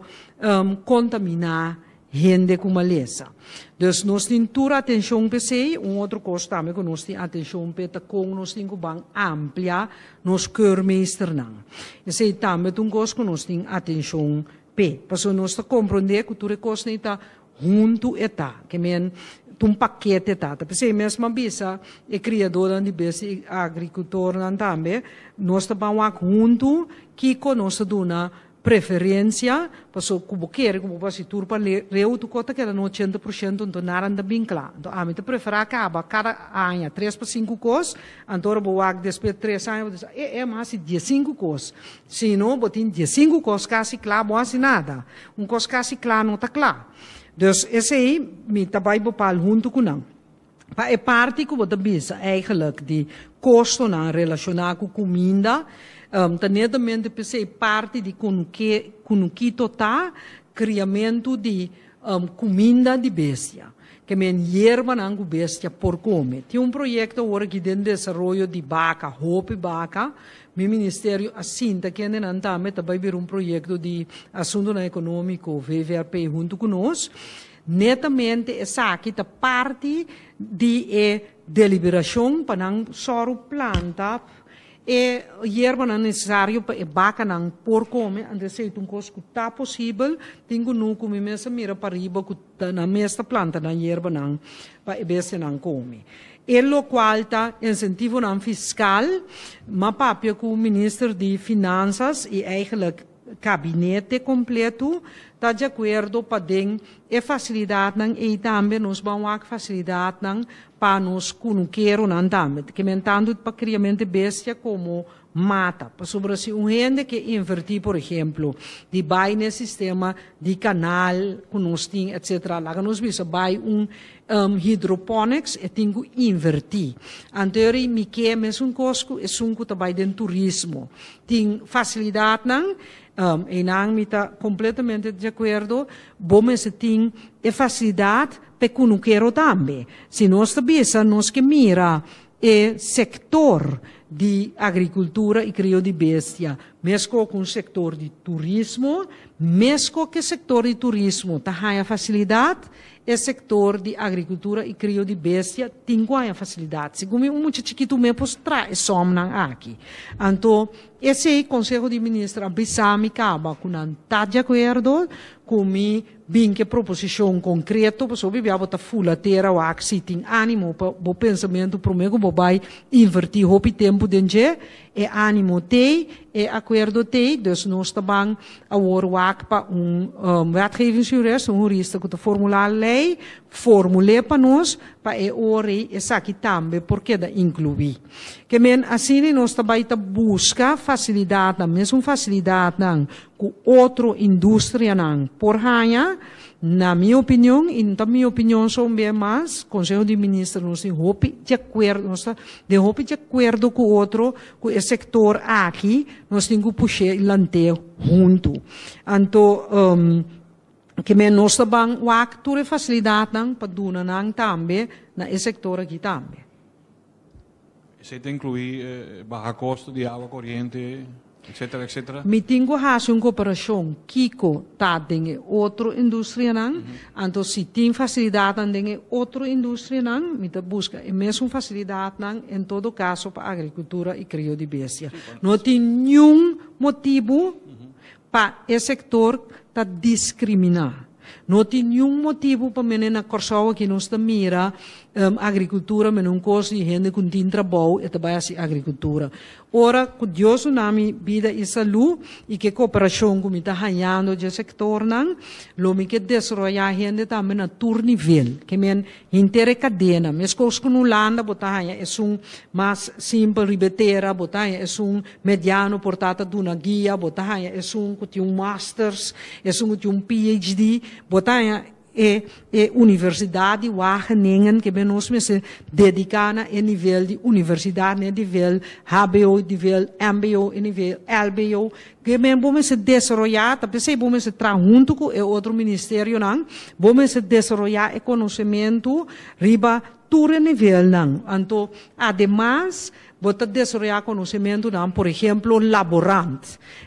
kontaminá hende ku malesa. Dus nos tin tur atenshon p'esei. Un otro kos tambe ku nos tin atenshon p'e ta kon nos tin ku ban amplia nos keurmeesternan. Esei tambe ta un kos ku nos tin atenshon p'e. Pasobra nos ta komprondé ku tur e kosnan ei ta huntu e ta. Ke men ta un pakete ta. Ta p'esei mes m'a bisa e kriadónan di bestia i agrikultornan tambe, nos ta ban wak huntu kiko nos ta duna Preferencia, paso cu bo kere cu bo por haci tur pa reu tu cos ta keda na 80%, anto nada no ta bin cla. Anto ami ta prefera caba cada aña tres pa cinco cos, anto ora bo wak despues di tres aña bo ta bisa, e e mi a haci diescinco cos. Si no, bo tin diescinco cos casi cla, bo haci nada. Un cos casi cla no ta cla. Dus esey mi ta bay bepal hunto cu nan. Pa e parti ku bo ta bisa eigenlijk di kostonan relashoná ku kuminda, ta netamente p'esei parti di kunukito ta kriamentu di kuminda di bestia. Ke men yerbanan ku bestia por kome. Tin un proyekto awor aki den desaroyo di baka, hopi baka. Mi ministerio a sinta kendenan tambe ta bai bira un proyekto di asuntunan ekonómiko, VVRP, huntu ku nos. Netamente esaki ta parti di e deliberashon pa nan sòru planta e yerbanan nesesario pa e bakanan por kome. Anto esei ta un kos ku ta posibel. Tin ku nu ku mi mes a mira pariba ku nan mes ta planta nan yerbanan pa e bestianan kome. E lokual ta insentivonan fiskal. M'a papia ku minister di Finansas i eigenlijk. Gabinete kompleto ta di akuerdo pa den e fasilidatnan ei tambe nos ban wak fasilidatnan pa nos kunukeronan tambe. Ke men tantu pa kriamentu di bestia komo mata. Pasobra si un hende ke invertí, por ehemplo, di bai na e sistema di kanal ku nos tin etcetera, laga nos bisa bai un hydroponics, e tin ku invertí. Anto eri mi ke mesun kos ku esun ku ta bai den turismo. Tin fasilidatnan, einan mi ta kompletamente di akuerdo, bo mester tin e fasilidat pa e kunukero tambe. Si nos ta bisa nos ke mira e sektor di agrikultura i krio di bestia mesko ku un sektor di turismo, mesko ku e sektor di turismo ta haña fasilidat, E sektor di agrikultura i krio di bestia tin ku haña fasilidat. Segun mi un mucha chikitu me por tra e sòmnan aki. Anto esei Konseho di Minister a bisa mi kaba ku nan ta di akuerdo ku mi bin ku e proposishon konkreto pasobra bibia bo ta fula tera wak si tin ánimo pa bo pensamentu promé ku bo bai invertí hopi tempu den dje. E ánimo t'ei, e akuerdo t'ei, dus nos ta ban awor wak pa un wetgevingsjurist, un hurista ku ta formulá lei, formul'é pa nos, pa e ora ei esaki tambe por keda inkluí. Ke men asina nos ta bai ta buska fasilidatnan, mesun fasilidatnan ku otro industrianan por haña. Na mi opinion, i no ta mi opinion so un bia mas, Konseho di Minister nos tin hopi di akuerdo, nos ta den hopi di akuerdo ku otro ku e sektor aki nos tin ku push'é i lant'é huntu. Anto ke men nos ta ban wak tur e fasilidatnan pa duna nan tambe na e sektor aki tambe. Esei ta inkluí baha kosto di awa, koriente, etcetera, etcetera? Mi tin ku hasi un koperashon kiko ta den e otro industrianan, anto si tin fasilidatnan den e otro industrianan, mi ta buska e mesun fasilidatnan en todo kaso pa agrikultura i krio di bestia. No tin niun motibu pa e sektor ta diskriminá. No tin niun motibu pa mene na Kòrsou aki nos ta mira agrikultura mene un kos di hende ku tin trabou e ta bai hasi agrikultura. Ora ku Dios duna mi bida i salú i ku e koperashon ku mi ta hañando dje sektornan lo mi ke desaroyá hende tambe na tur nivel. Ke men Henter e kadena, meskos ku na Hulanda bo ta haña esun mas simpel riba e tera, bo ta haña esun mediano por ta ta duna guia, bo ta haña esun ku tin un masters, esun ku tin un PhD, bo ta haña e e Universidat di Wageningen ke nos mester dediká na e nivel di universidat, na e nivel hbo, nivel mbo, e nivel lbo. Ke men bo mester desaroyá, ta p'esei bo mester traha huntu ku e otro ministerionan, bo mester desaroyá e konosementu riba tur e nivelnan. Anto, ademas, bo ta desaroyá konosementunan, por ehemplo, laborant.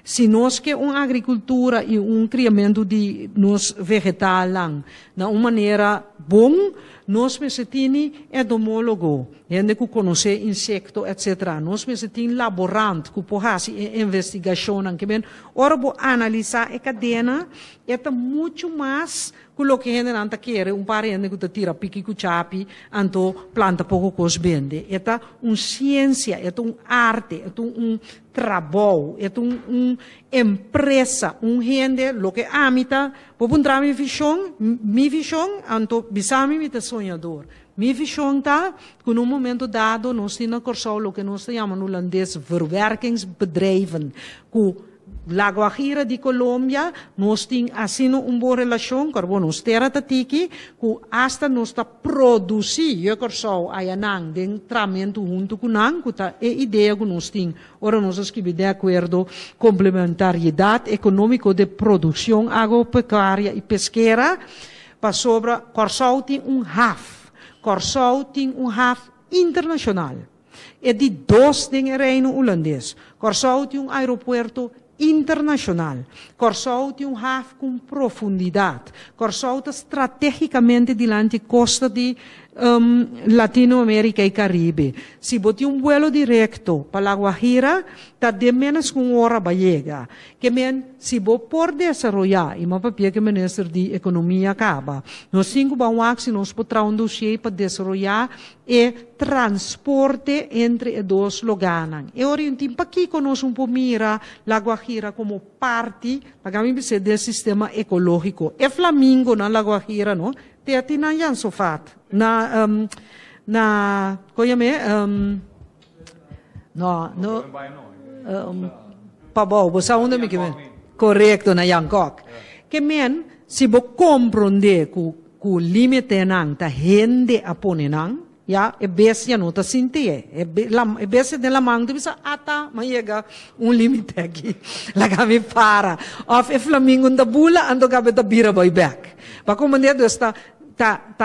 Si nos ke un agrikultura i un kriamentu di nos vegetalnan na un manera bon, nos mester tini entomólogo, hende ku konosé insekto, etsetera. Nos mester tin laborant ku por hasi e investigashonnan. Ke men, ora bo analisá e kadena, e ta muchu mas ku loke hendenan ta kere, un par hende ku ta tira piki ku chapi, anto planta poko kos bende. E ta un siensia, e ta un arte, e ta un trabou, e ta un empresa, un hende, loke ami ta, bo puntra mi vishon, mi vishon, anto bisa mi mi ta soñador. Mi vishon ta ku na un momento dado nos tin na Kòrsou loke nos ta yama na hulandes verwerkingsbedrijven, ku La Guajira di Colombia, nos tin asina un bon relashon, kòrda bo nos tera ta tiki, ku asta nos ta produsí yu Kòrsou ayanan den tramentu huntu ku nan, ku ta e idea ku nos tin ora nos a skibi den akuerdo komplementariedat ekonómiko de produkshon agropecuaria i peskera, pasobra Kòrsou tin un haf, Kòrsou tin un haf internashonal. E di dos den e Reino Hulandes. Kòrsou tin un aeropuerto internashonal. Kòrsou tin un haf ku un profundidat. Kòrsou ta stratégikamente dilanti kosta di Latinoamérika i Karibe. Si bo tin un buelo direkto pa La Guajira, ta den ménos ku un ora ba yega. Ke men, si bo por desaroyá, i m'a papia ku e minister di Ekonomia kaba, nos tin ku ban wak si nos por traha un dosié pa desaroyá E transporte entre e dos logánan. E ora un tin pakiko nos un por mira La Guajira. Guajira komo parti, laga mi bisa, di sistema ekológiko. E flamingo na La Guajira, no? Te ati na Jan Sofat, na, kon yama? No, no, pabou, bo sa unda mi ke men? Korekto, na Jan Kok. Ke men, si bo komprondé ku límitenan ta hende a pone nan, ya, e bestia no ta sinti e bestia den laman ta bisa, "Ata, m'a yega un límite aki, laga mi para." Òf e flamingo ta bula, anto kabe ta bira bai bèk. Pa komprondé, dus ta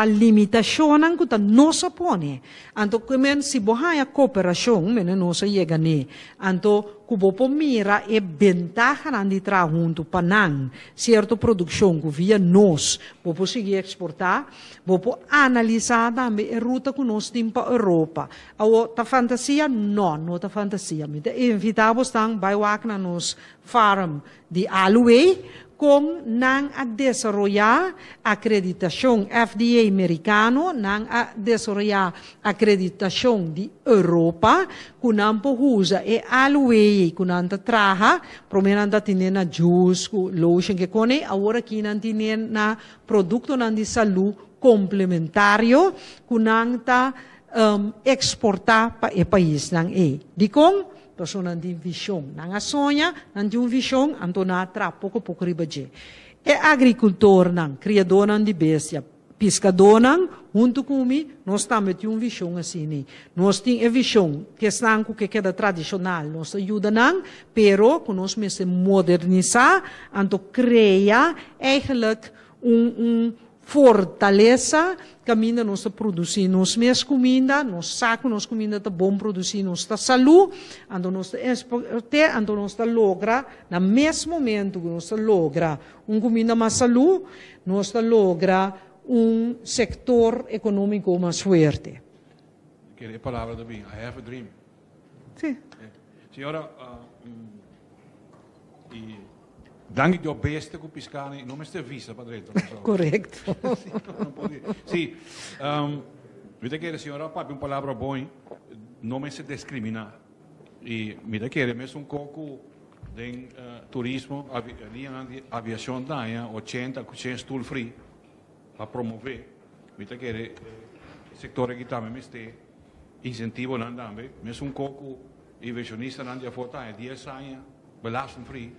limitashonnan ku ta nos a pone. Anto ke men si bo haña kooperashon, mene nos a yega ne. Anto ku bo por mira e bentahanan di traha huntu pa nan sierto produkshon ku via nos bo por sigui eksportá, bo por analisá tambe e ruta ku nos tin pa Europa. Awo, ta fantasia? No, no ta fantasia. Mi ta invitá bosnan bai wak na nos farm di Aluwe, kon nan a desaroyá akreditashon FDA merikano, nan a desaroyá akreditashon di Europa, ku nan por usa e aloe ku nan ta traha, promé nan ta tene na juice, ku lotion ke kone, awor aki nan tene na produktonan di salú komplementario ku nan ta eksportá pa e paisnan ei. Dikon? Pasobra nan tin vishon. Nan a soña, nan tin un vishon, anto nan a traha poko poko riba dje. E agrikultornan, kriadónan di bestia, piskadónan, huntu ku mi, nos tambe tin un vishon asina. Nos tin e vishon ku esnan ku ke keda tradishonal, nos ta yuda nan, pero ku nos mester modernisá, anto krea eigenlijk un fortalesa kaminda nos ta produsí nos mes kuminda, nos sa ku nos kuminda ta bon produsí, nos ta salú, anto nos ta eksportá, anto nos ta logra, na mes momento ku nos ta logra un kuminda mas salú, nos ta logra un sektor ekonómiko mas fuerte. Kere palabra tambe, "I have a dream." Si. Señora, i danki Dios bestia ku piská no mester visa pa drenta. Korekto. Si, mi ta kere, señora, papia un palabra bon, no mester diskriminá. I mi ta kere mes un koko den turismo, liña di aviashon ta 80 100 stoel free pa promové. Mi ta kere sektor aki tambe mester insentivonan tambe. Mes un koko invershonistanan di afó ta 10 aña belastingvrij.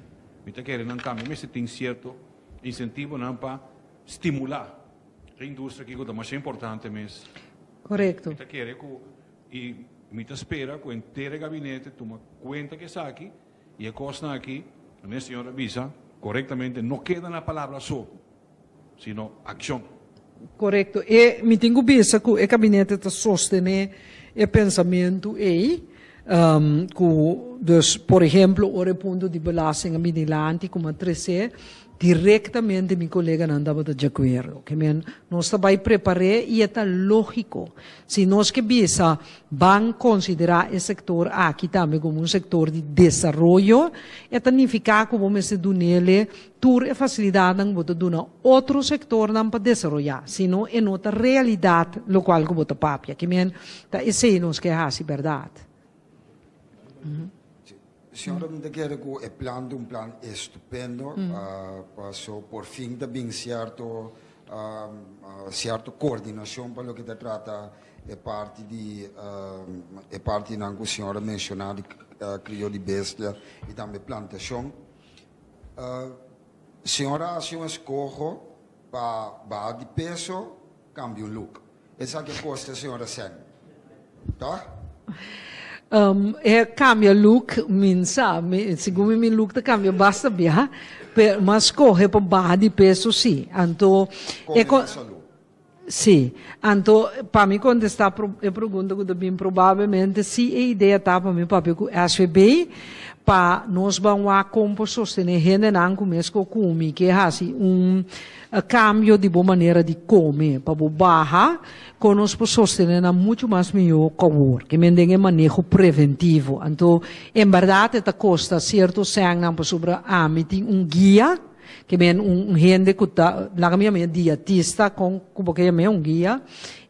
Mi ta kere nan tambe mester tin sierto insentivonan pa stimulá e industria aki ku ta mas importante mes. Mi ta kere ku i mi ta spera ku henter e gabinete tuma kuenta ku esaki i e kosnan aki, e señora bisa korektamente, no keda na palabra so, sino akshon. Korekto. E mi tin ku bisa ku e gabinete ta sostené e pensamentu ei, ku dus, por ehèmpel, ora e punto di belasting a bini dilanti, ku m'a trese, direktamente mi koleganan tabata di akuerdo. Ke men nos ta bai prepar'é i e ta lógiko. Si nos ke bisa ban konsiderá e sektor aki tambe komo un sektor di desaroyo, e ta nifiká ku bo mester dun'é tur e fasilidatnan ku bo ta duna otro sektornan pa desaroyá. Sino e no ta realidat lokual ku bo ta papia. Ke men ta esei nos ke hasi, bèrdat. Señora, mi ta kere ku e plan ta un plan estupendo. Paso por fin ta bin sierto koordinashon pa loke ta trata e partinan ku señora a menshoná di krio di bestia i tambe plantashon. Señora a hasi un eskoho pa baha di peso, kambia un look. Esaki a kosta señora sèn, tòg? E kambia look, mi sa, segun mi, mi look ta kambia basta bia, pero m'a skohe pa baha di peso si. Anto Kome mas salú. Si. Anto pa mi kontestá e pregunta ku ta bin, probablemente si e idea ta pa mi papia ku SVB pa nos ban wak kon por sostené hendenan ku mes ku kumi ke hasi un kambio di bo manera di kome pa bo baha, kon nos por sostené nan muchu mas mihó ku awor. Ke men den e maneho preventivo. Anto en bèrdat e ta kosta sierto sènnan pasobra ami tin un guia. Ke men un hende ku ta, laga mi yama dietista, kon ku bo ke yam'é, un guia.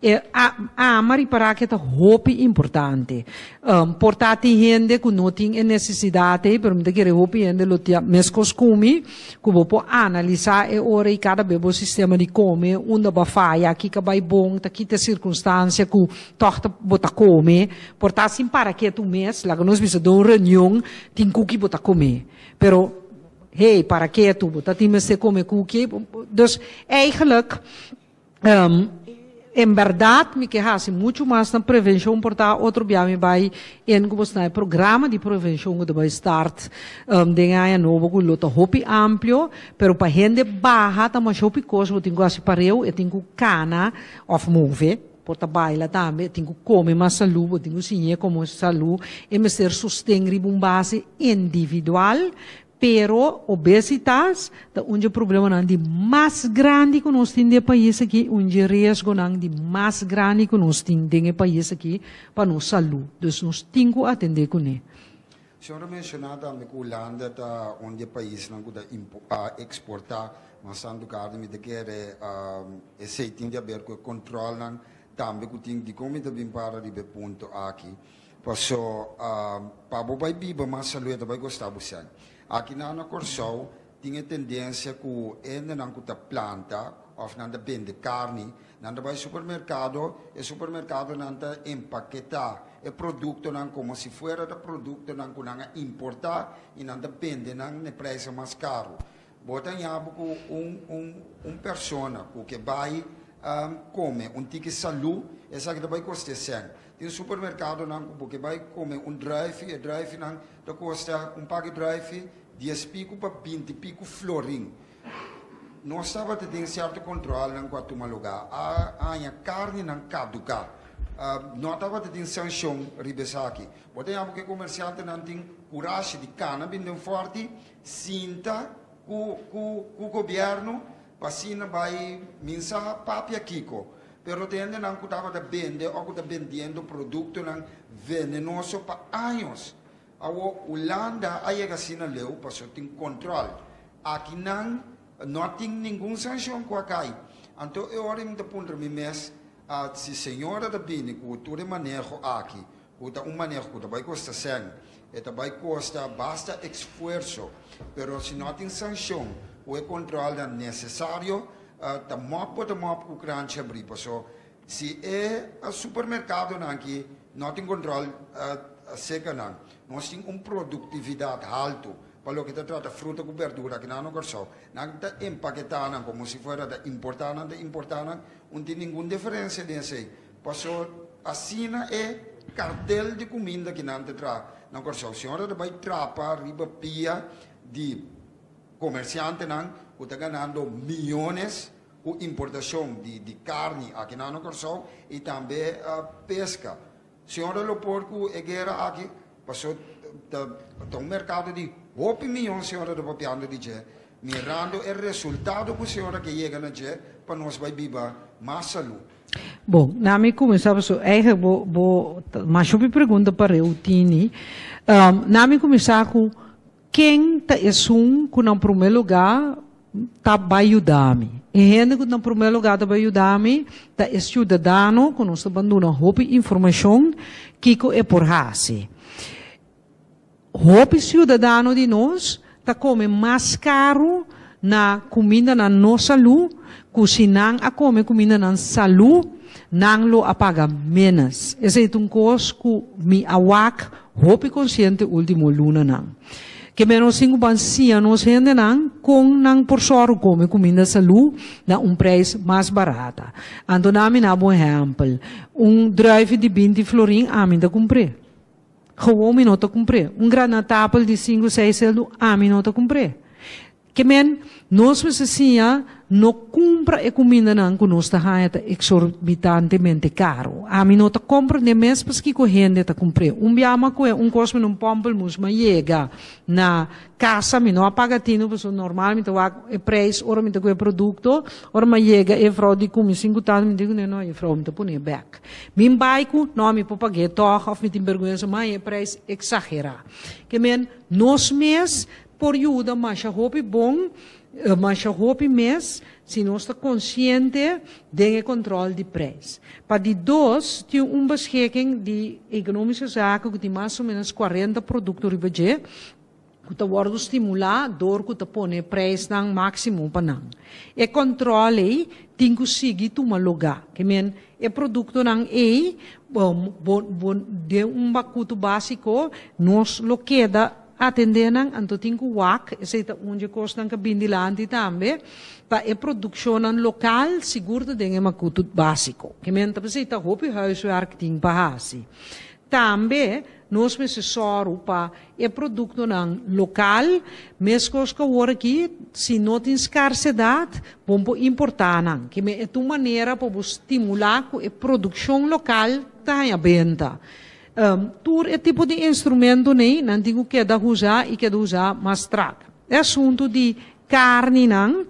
E a ama ripará ku e ta hopi importante. Por ta tin hende ku no tin e nesesidat ei, pero mi ta kere hopi hende lo tin meskos ku mi, ku bo por analisá e ora ei kada bes bo sistema di kome, unda bo a faya, kiko a bai bon, ta kita e sirkunstansia ku tòg ta bo ta kome. Por ta sin para ketu mes, laga nos bisa den un reunion tin kuki bo ta kome, pero hey, para ketu, bo ta tin mester kome kuki. Dus eigenlijk. En bèrdat mi ke hasi muchu mas na prevenshon por ta otro bia mi bai en ku bo sta e programa di prevenshon ku ta bai start den e aña nobo ku lo ta hopi amplio pero pa hende baha ta masha hopi kos bo tin ku hasi pareu e tin ku kana òf move por ta baila tambe e tin ku kome mas salú bo tin ku siñ'é komo salú e mester sosten riba un base individual. Pero obesitas ta un dje problemanan di mas grandi ku nos tin den e pais aki, un dje riesgonan di mas grandi ku nos tin den e pais aki pa nos salú. Dus nos tin ku atendé kuné. Señor a menshoná tambe ku Hulanda ta un di e paisnan ku ta eksportá mas tantu karni. Mi ta kere esei tin di aber ku e kontròlnan tambe ku tin. Dikon mi ta bin para riba e punto aki? Paso pa bo bai biba mas salú e ta bai kosta bo sèn. Aki nan na Kòrsou tin e tendensia ku hendenan ku ta planta òf nan ta bende karni, nan ta bai supermerkado, e supermerkadonan ta empaketá e produktonan komo si fuera ta produktonan ku nan a importá i nan ta bende nan na e preisnan mas karu. Bo ta haña bo ku un un un persona ku ke bai kome un tiki salú, esaki ta bai kosta e sèn. Tin supermerkadonan ku bo ke bai kome un druifi, e druifinan ta kosta un paki druifi dies piku pa binti piku florin. Nos tabata tin sierto kontrolnan ku a tuma lugá. A haña karninan kaduká. No tabata tin sanshon riba esaki. Bo ta haña bo ku e komersiantenan tin kurashi di kana bin den fòrti Sinta ku ku ku gobierno pa asina bai minsa papia kiko. Pero ta hendenan ku tabata bende o ku ta bendiendo produktonan venenoso pa años. Awor Hulanda a yega asina leu pasobra tin kontrol. Akinan no tin ningun sanshon ku a kai. Anto e ora mi ta puntra mi mes si señora ta bini ku tur e maneho aki Ku ta un maneho ku ta bai kosta sèn, e ta bai kosta basta esfuerso, pero si no tin sanshon ku e kontrolnan nesesario, ta mòp bo ta mòp ku kranchi abrí. Paso si e supermerkadonan aki no tin kontrol seka nan, nos tin un produktividat haltu pa loke ta trata fruta ku berdura aki na Kòrsou. Nan ta empaketá nan komo si fuera ta importá nan ta importá nan, un tin ningun diferensia den esei. Paso asina e kartel di kuminda ki nan ta traha na Kòrsou. Señora ta bai trapa riba pia di komersiantenan ku ta ganando miyones ku importashon di karni aki na Kòrsou i tambe peska. Señora lo por ku e guera aki paso ta un merkado di hopi miyon señora ta papiando di dje mirando e resultado ku señora ke yega na dje pa nos bai biba mas salú. Bon, na mi kuminsá pasobra eigenlijk bo bo masha hopi pregunta pareu tini. Na mi kuminsá ku ken ta esun ku na promé lugá ta bai yuda mi. E hende ku na promé lugá ta bai yuda mi ta e siudadano ku nos ta ban duna hopi informashon kiko e por hasi. Hopi siudadano di nos ta kome mas karu na kumindanan no salú ku si nan a kome kumindanan salú nan lo a paga ménos. Esei ta un kos ku mi a wak hopi konsiente último lunanan. Ke ménos tin ku ban siña nos hendenan kon nan por sòru kome kuminda salú na un preis mas barata. Anto nan mi na bo ehèmpel, un druifi di binti florin ami ta kumpr'é. Gewoon mi no ta kumpr'é. Un granatapel di sinku seis seldu ami no ta kumpr'é. Ke men, nos mester siña no kumpra e kumindanan ku nos ta haña ta eksorbitantemente karu. Ami no ta komprendé mes paskiko hende ta kumpr'é. Un bia mi a kohe un kos mi na un pòmpelmus, mi a yega na Casa mi no a paga tinu pasobra normal mi ta wak e prijs ora mi ta kohe producto, ora mi a yega e vrouw di cu mi sin cu tanto mi di cune no juffrouw mi ta pone bek. Mi bai cu no mi por pag'e toch of mi tin berguensa ma e prijs exagera. Ke men nos mes por yuda masha hopi bon. Masha hopi mes si nos ta konsiente den e kòntròl di preis. Pa di dos, tin un beschikking di Economische Zaken ku tin mas o ménos 40 produkto riba dje, ku ta wòrdu stimulá dor ku ta pone preisnan máksimo pa nan. E kòntròl ei tin ku sigui tuma lugá. Ke men e produktonan ei, bo bo den un bakutu básiko nos lo keda atendé nan, anto tin ku wak, esei ta un dje kosnan ku a bin dilanti tambe, pa e produkshonnan lokal sigur ta den e makutu básiko. Ke men ta p'esei ta hopi huiswerk tin pa hasi. Tambe nos mester sòru pa e produktonan lokal, meskos ku awor aki, si no tin skarsedat, bo por importá nan. Ke men e ta un manera pa bo stimulá ku e produkshon lokal ta haña benta. Tur e tipo di instrumentonan ei nan tin ku keda usá i keda usá mas strak. E asuntu di karninan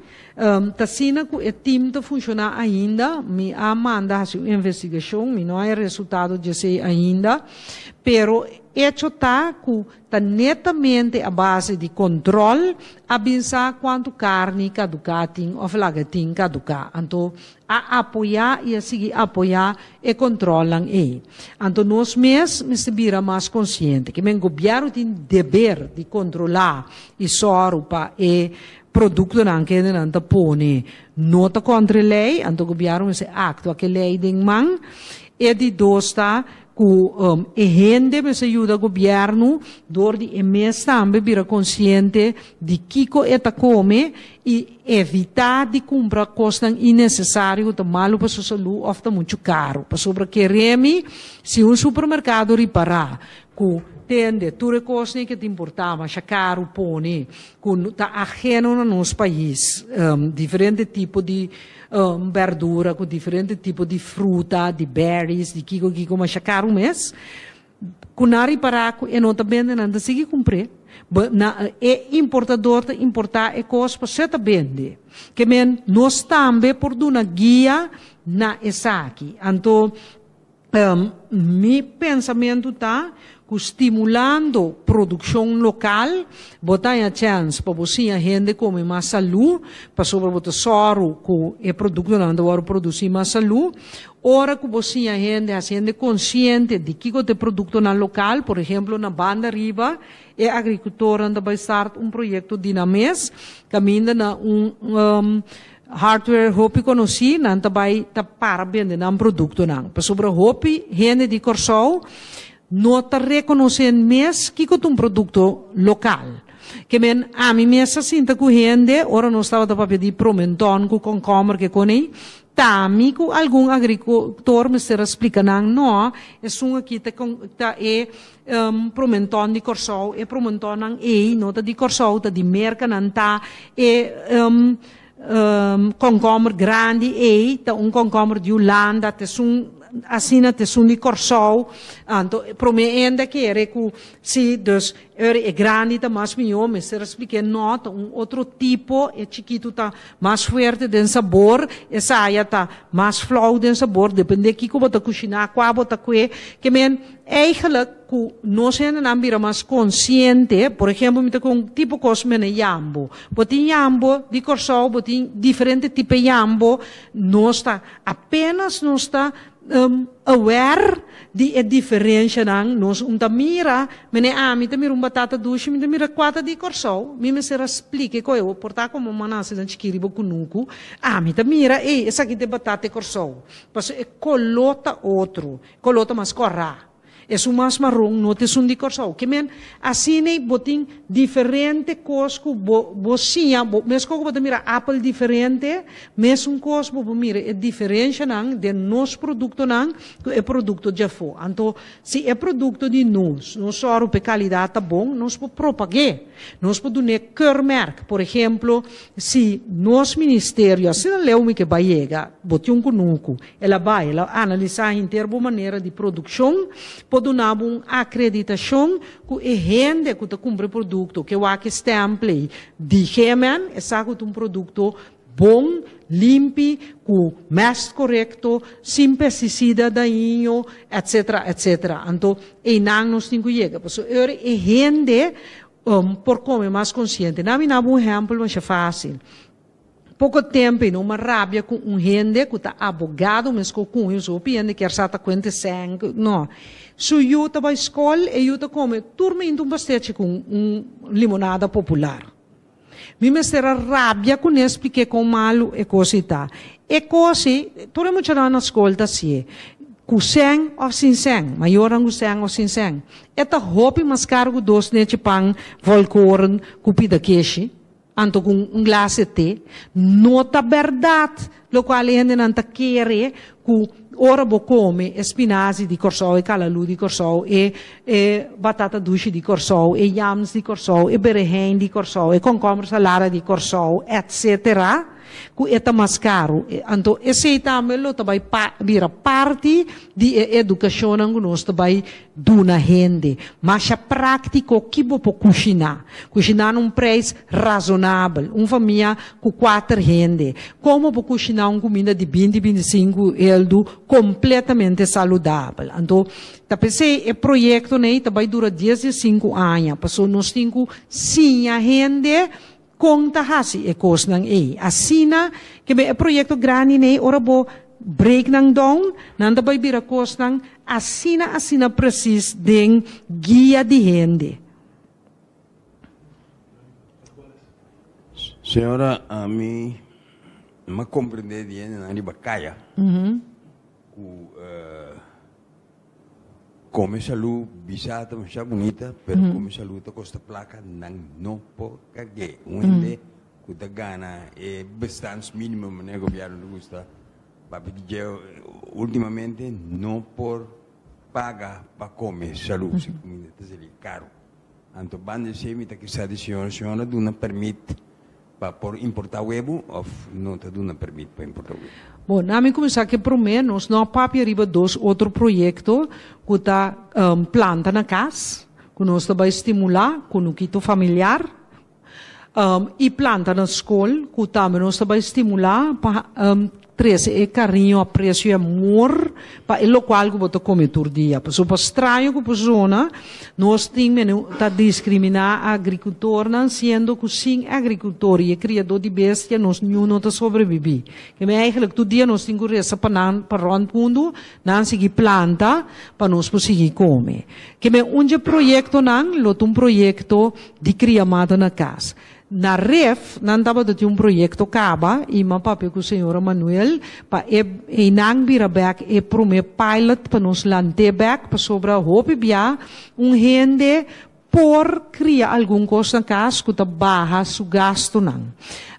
ta asina ku e tim ta funshoná ainda. Mi a manda hasi un investigashon, mi no a haña resultado di esei ainda, pero echo ta ku ta netamente a base di kontròl a bin sa kuantu karni kaduká tin òf laga tin kaduká. Anto a apoyá i a sigui apoyá e kontròlnan ei. Anto nos mes mester bira mas konsiente ke men gobièrnu tin deber di kontrolá i sòru pa e produktonan ku hendenan ta pone no ta kontra e lei, anto gobièrnu mester aktua ku e lei den man. E di dos ta ku e hende mester yuda gobièrnu dor di e mes tambe bira konsiente di kiko e ta kome i evitá di kumpra kosnan innesesario ku ta malu pa su salú òf ta muchu karu. Pasobra kere mi, si un supermerkado ripará ku tende tur e kosnan ke ta importá masha karu pone ku ta aheno na nos pais, diferente tipo di bèrdura ku diferente tipo di fruta, di berries, di kiko kiko masha karu mes, Ku nan ripará ku e no ta bende, nan ta sigui kumpr'é. Na e importador ta importá e kos pasobra e ta bende. Ke men nos tambe por duna guia na esaki. Anto mi pensamentu ta ku stimulando produkshon lokal bo ta haña chèns pa bo siña hende kome mas salú, pasobra bo ta sòru ku e produktonan ta wòrdu produsí mas salú. Ora ku bo siña hende, hasi hende konsiente di kiko ta e produktonan lokal, por ehemplo na banda riba e agrikultornan ta bai start un proyekto di nan mes, kaminda na un hardware hopi konosí nan ta bai ta para bende nan produktonan. Pasobra hopi hende di Kòrsou no ta rekonosé mes kiko ta un produkto lokal. Ke men ami mes a sinta ku hende ora nos tabata papia di promentòn ku kònkòmber ke konei, Tami ku algun agrikultor mester a splika nan, No, esun aki ta ta e promentòn di Kòrsou, e promentònnan ei no ta di Kòrsou, ta di Merka, nan ta e kònkòmber grandi ei ta un kònkòmber di Hulanda, ta esun asina ta esun di Kòrsou. Anto promé hende a kere ku si, dus Eur e grandi ta mas mihó, mester a splik'é no, ta un otro tipo, e chikitu ta mas fuerte den sabor, esaya ta mas flou den sabor, dependé kiko bo ta kushiná, kua bo ta kue. Ke men, eigenlijk ku nos hendenan bira mas konsiente, por ehempel mi ta kue un tipo kos mene yambo. Bo tin yambo di Kòrsou, bo tin diferente tipo yambo, nos ta apenas nos ta Aware di e diferenshanan, nos un ta mira, mene ami ta mira un batata dushi, mi ta mira kua ta di Kòrsou, mi mester a splika e koe, por ta komo mi a nase na chikí riba kunuku, ami ta mira, ey, esaki ta e batata di Kòrsou, pasobra e koló ta otro, e koló ta mas kòrá. Esun mas maron no ta esun di Kòrsou. Ke men, asina ei bo tin diferente kos ku bo bo siña, bo meskos ku bo ta mira apel diferente, mesun kos bo por mira e diferenshanan den nos produktonan ku e produkto djafó. Anto, si e produkto di nos, nos sòru pa e kalidat ta bon, nos por propag'é. Nos por dun'é keurmerk. Por ehemplo, si nos ministerio, asina leu mi ke bai yega, bo tin un kunuku, El a bai, el a analisá henter bo manera di produkshon, por duna bo un akreditashon ku e hende ku ta kumpra e produkto ke wak e stèmpel ei di GMN, e sa ku ta un produkto bon, limpi, ku mèst korekto, sin pestisida dañino, etsetera, etsetera. Anto einan nos tin ku yega, pasobra e ora e hende. por kome mas konsiente. Na mi duna un ehèmpel masha fásil. Poko tempu no, m'a rabia ku un hende ku ta abogado, mes ku un so hende ke sa ta kuenta sèn, no. Su yu ta bai skol e yu ta kome tur mainta un pastechi ku un limonada popular. Mi mester a rabia kuné splik'é kon malu e kos ta. E kos, tur mucha na skol ta si. Ku sèn òf sin sèn, mayornan ku sèn òf sin sèn. E ta hopi mas karu ku dos nechi pan volkoren ku pida keshi anto ku un glas di te. No ta berdat, lokual hendenan ta kere ku ora bo kome spinazie di Kòrsou, e kalalu di Kòrsou, e batata dushi di Kòrsou, e yams di Kòrsou, e berehein di Kòrsou, e komkomber salada di Kòrsou, etc. Ku e ta mas karu. Anto, esei tambe lo bai pa, bira parti di edukashon ku nos bai duna hende. Mas práktiko ku bo por kushiná. Kushiná un preis rasonabel. Un famia ku kuater hende. Kon bo kushiná un kuminda di 20, 25 euro kompletamente saludabel. Anto, ta p'esei e proyekto nei bai dura 15 aña. Pasobra nos tin ku siña hende kon ta hasi e kosnan ei. Asina, ku e proyekto grandi nei, ora bo break nan down, nan ta bai bira kosnan asina asina presis den guia di hende. Señora, ami m'a komprondé di na riba kaya. Ku kome salú bisa ta masha bunita, pero kome salú ta kosta plaka, nan no por karg'é. Un hende ku ta gana e bestaansminimum na gobièrnu ta gusta, papi di últimamente no por paga pa kome salú, si kuminda ta sali karu. Anto banda esei mi ta ke sa di señora, señora duna pèrmit pa por importá webu òf no ta duna pèrmit pa importá webu? Bon, na mi kuminsá ku promé, nos no papia riba dos otro proyekto ku ta planta na kas, ku nos ta bai stimulá, kunukito familiar, i planta na skol, ku tambe nos ta bai stimulá pa trese e kariño, apresio i amor pa e lokual ku bo ta kome tur dia. Pasobra pa straño ku persona, nos tin ta diskriminá agrikultornan, siendo ku sin agrikultor i kriadó di bestia, nos no ta sobreviví. Ke men eigenlijk tur dia nos tin ku resa pa nan pa rònt mundu, nan sigui planta pa nos por sigui kome. Ke men un proyektonan, lo un proyekto di kria mata na kas. Na REF, nan tabatin un proyekto kaba, i m'a papia ku señora Manuel, pa e nan bira bèk e promé pilot pa nos lant'é bèk, pasobra hopi bia un hende por kria algun kos na kas ku ta baha su gastonan.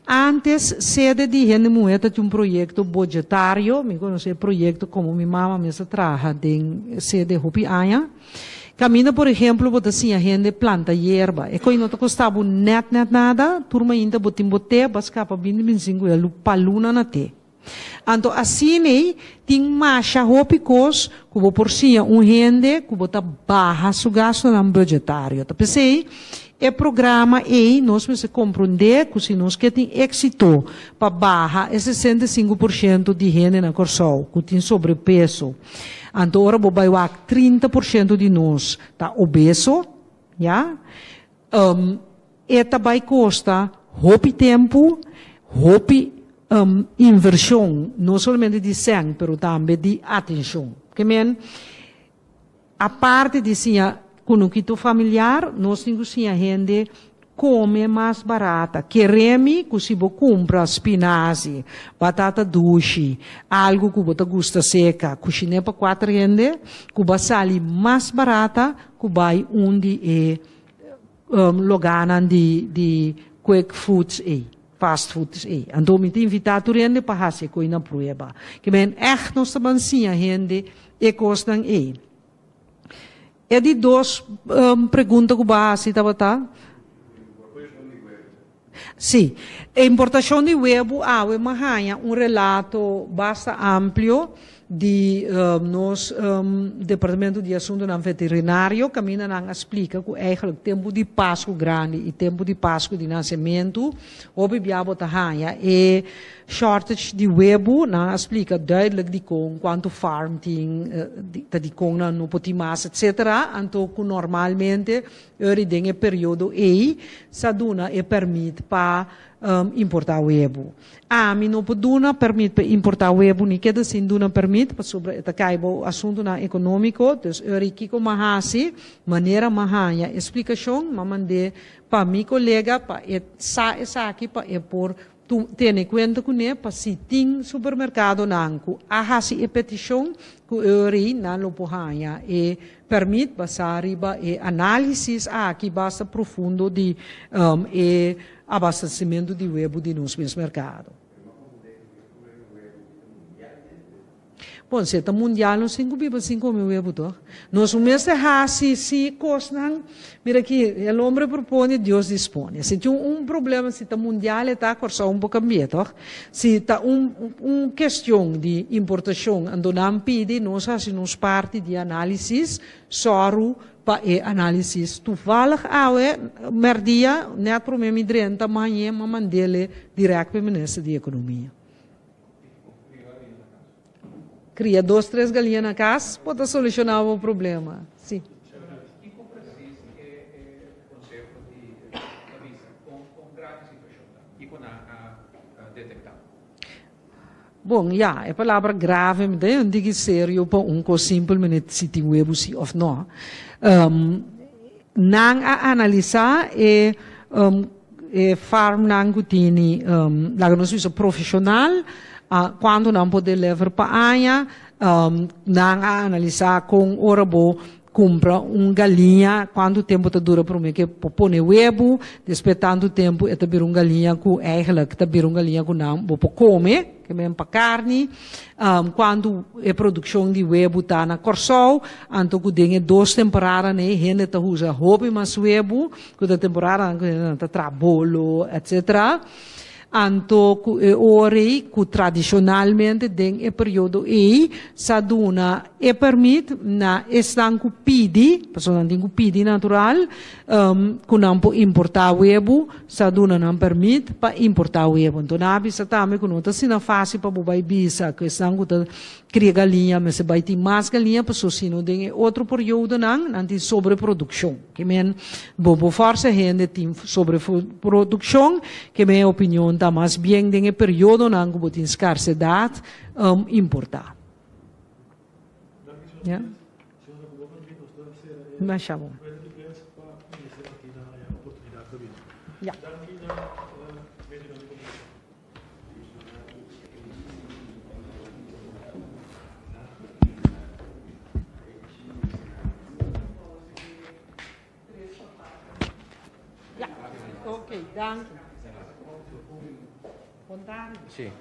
Antes, sede di hende muhé tabatin un proyekto budgetario, mi konosé e proyekto komo mi mama mes a traha den sede hopi aña. Kaminda, por ehèmpel, bo ta siña hende planta yerba. E kos no ta kosta bo net net nada, tur mainta bo tin bo te, b'a skapa 20, 25 euro pa luna na te. Anto asina tin masha hopi kos ku bo por siña un hende ku bo ta baha su gastonan budgetario. Ta p'esei e programa ei nos mester komprondé ku si nos ke tin éksito pa baha e 65% di hende na Kòrsou ku tin sobrepeso. Anto ora bo bai wak 30% di nos ta obeso, ja? E ta bai kosta hopi tempu, hopi invershon, no solamente di sèn, pero tambe di atenshon. Ke men, aparte di siña kunukito familiar, nos tin ku siña hende kome mas barata. Kere mi ku si bo kumpra spinazie, batata dushi, algu ku bo ta gusta seka, kushin'é pa kuater hende, ku bai sali mas barata, ku bai un di e lugánan di quick foods ei, fast foods ei. Anto mi ta invitá tur hende pa hasi e na prueba. Ke men echt nos ta ban siña hende e kosnan ei. E di dos pregunta ku b'a hasi tabata. Sí, e importashon di webu awe m'a haña un relato basta amplio di nos Departamento di Asuntonan Veterinario kaminda nan a splika ku eigenlijk tempu di Pasku Grandi i tempu di Pasku di Nasementu hopi bia bo ta haña e shortage di webu. Nan a splika duidelijk dikon, kuantu farm tin, ta dikon nan no por tin mas etcetera. Anto ku normalmente Uri den e periodo ei sa duna e permit pa importá webu. Ami no por duna permit pa importá webu ni keda sin duna permit pasobra e ta kai bou asuntunan ekonómiko. Dus uri kiko m'a hasi, manera m'a haña e splikashon, m'a mand'é pa mi kolega pa e sa esaki pa e por Tene kuenta kuné pa si tin supermerkadonan ku a hasi e petishon ku e ori nan lo por haña e pèrmit basá riba e análisis aki basta profundo di e abastesimentu di webu di nos mes merkado. Bon, si e ta mundial nos tin ku biba sin kome webu toch? Nos no mester hasi si kosnan, mira aki, el hombre propone, Dios dispone. Si tin un problema, si ta mundial e ta, Kòrsou un por kambia toch? Si ta un un kestion di importashon, anto nan pidi nos hasi nos parti di análisis, sòru pa e análisis. Toevallig awe mèrdia, nèt promé mi drenta, mañe m'a mand'é dirèkt pa e minister di Ekonomia. Cria dos tres galiña na cas por ta soluciona bo problema. Si. Kico precies e conseho di ta bisa? Con con grave e situacion ta? Kico nan a detecta? Bon, ya, e palabra grave mi ta un tiki serio pa un cos simpel mene si tin webu si of no. Nan a analisa e E farmnan ku tini, laga nos bisa profeshonal, kuantu nan por deliver pa aña, nan a analisá kon ora bo kumpra un galiña, kuantu tempu ta dura promé ke por pone webu, despues tantu tempu e ta bira un galiña ku eigenlijk ta bira un galiña ku nan bo por kome. Ke men pa karni, kuantu e produkshon di webu ta na Kòrsou, anto ku den e dos temporadanan ei hende ta usa hopi mas webu ku ta temporadanan ku hende ta traha bolo etsetera. Anto ku e ora ei ku tradishonalmente den e periodo ei sa duna e pèrmit na esnan ku pidi, pasobra nan tin ku pidi natural, ku nan por importá webu. Sa duna nan permit pa importá webu. Anto nan a bisa tambe ku no ta asina fásil pa bo bai bisa ku esnan ku ta kria galiña mester bai tin mas galiña pasobra si no den e otro periodonan nan tin sobreprodukshon. Ke men bo por fòrsa hende tin sobreprodukshon, ke men e opinion ta mas bien den e periodonan ku bo tin skarsedat importá. Ya. Masha bon. Ya. Ya. Oké, dank. Bon tardi. Sí.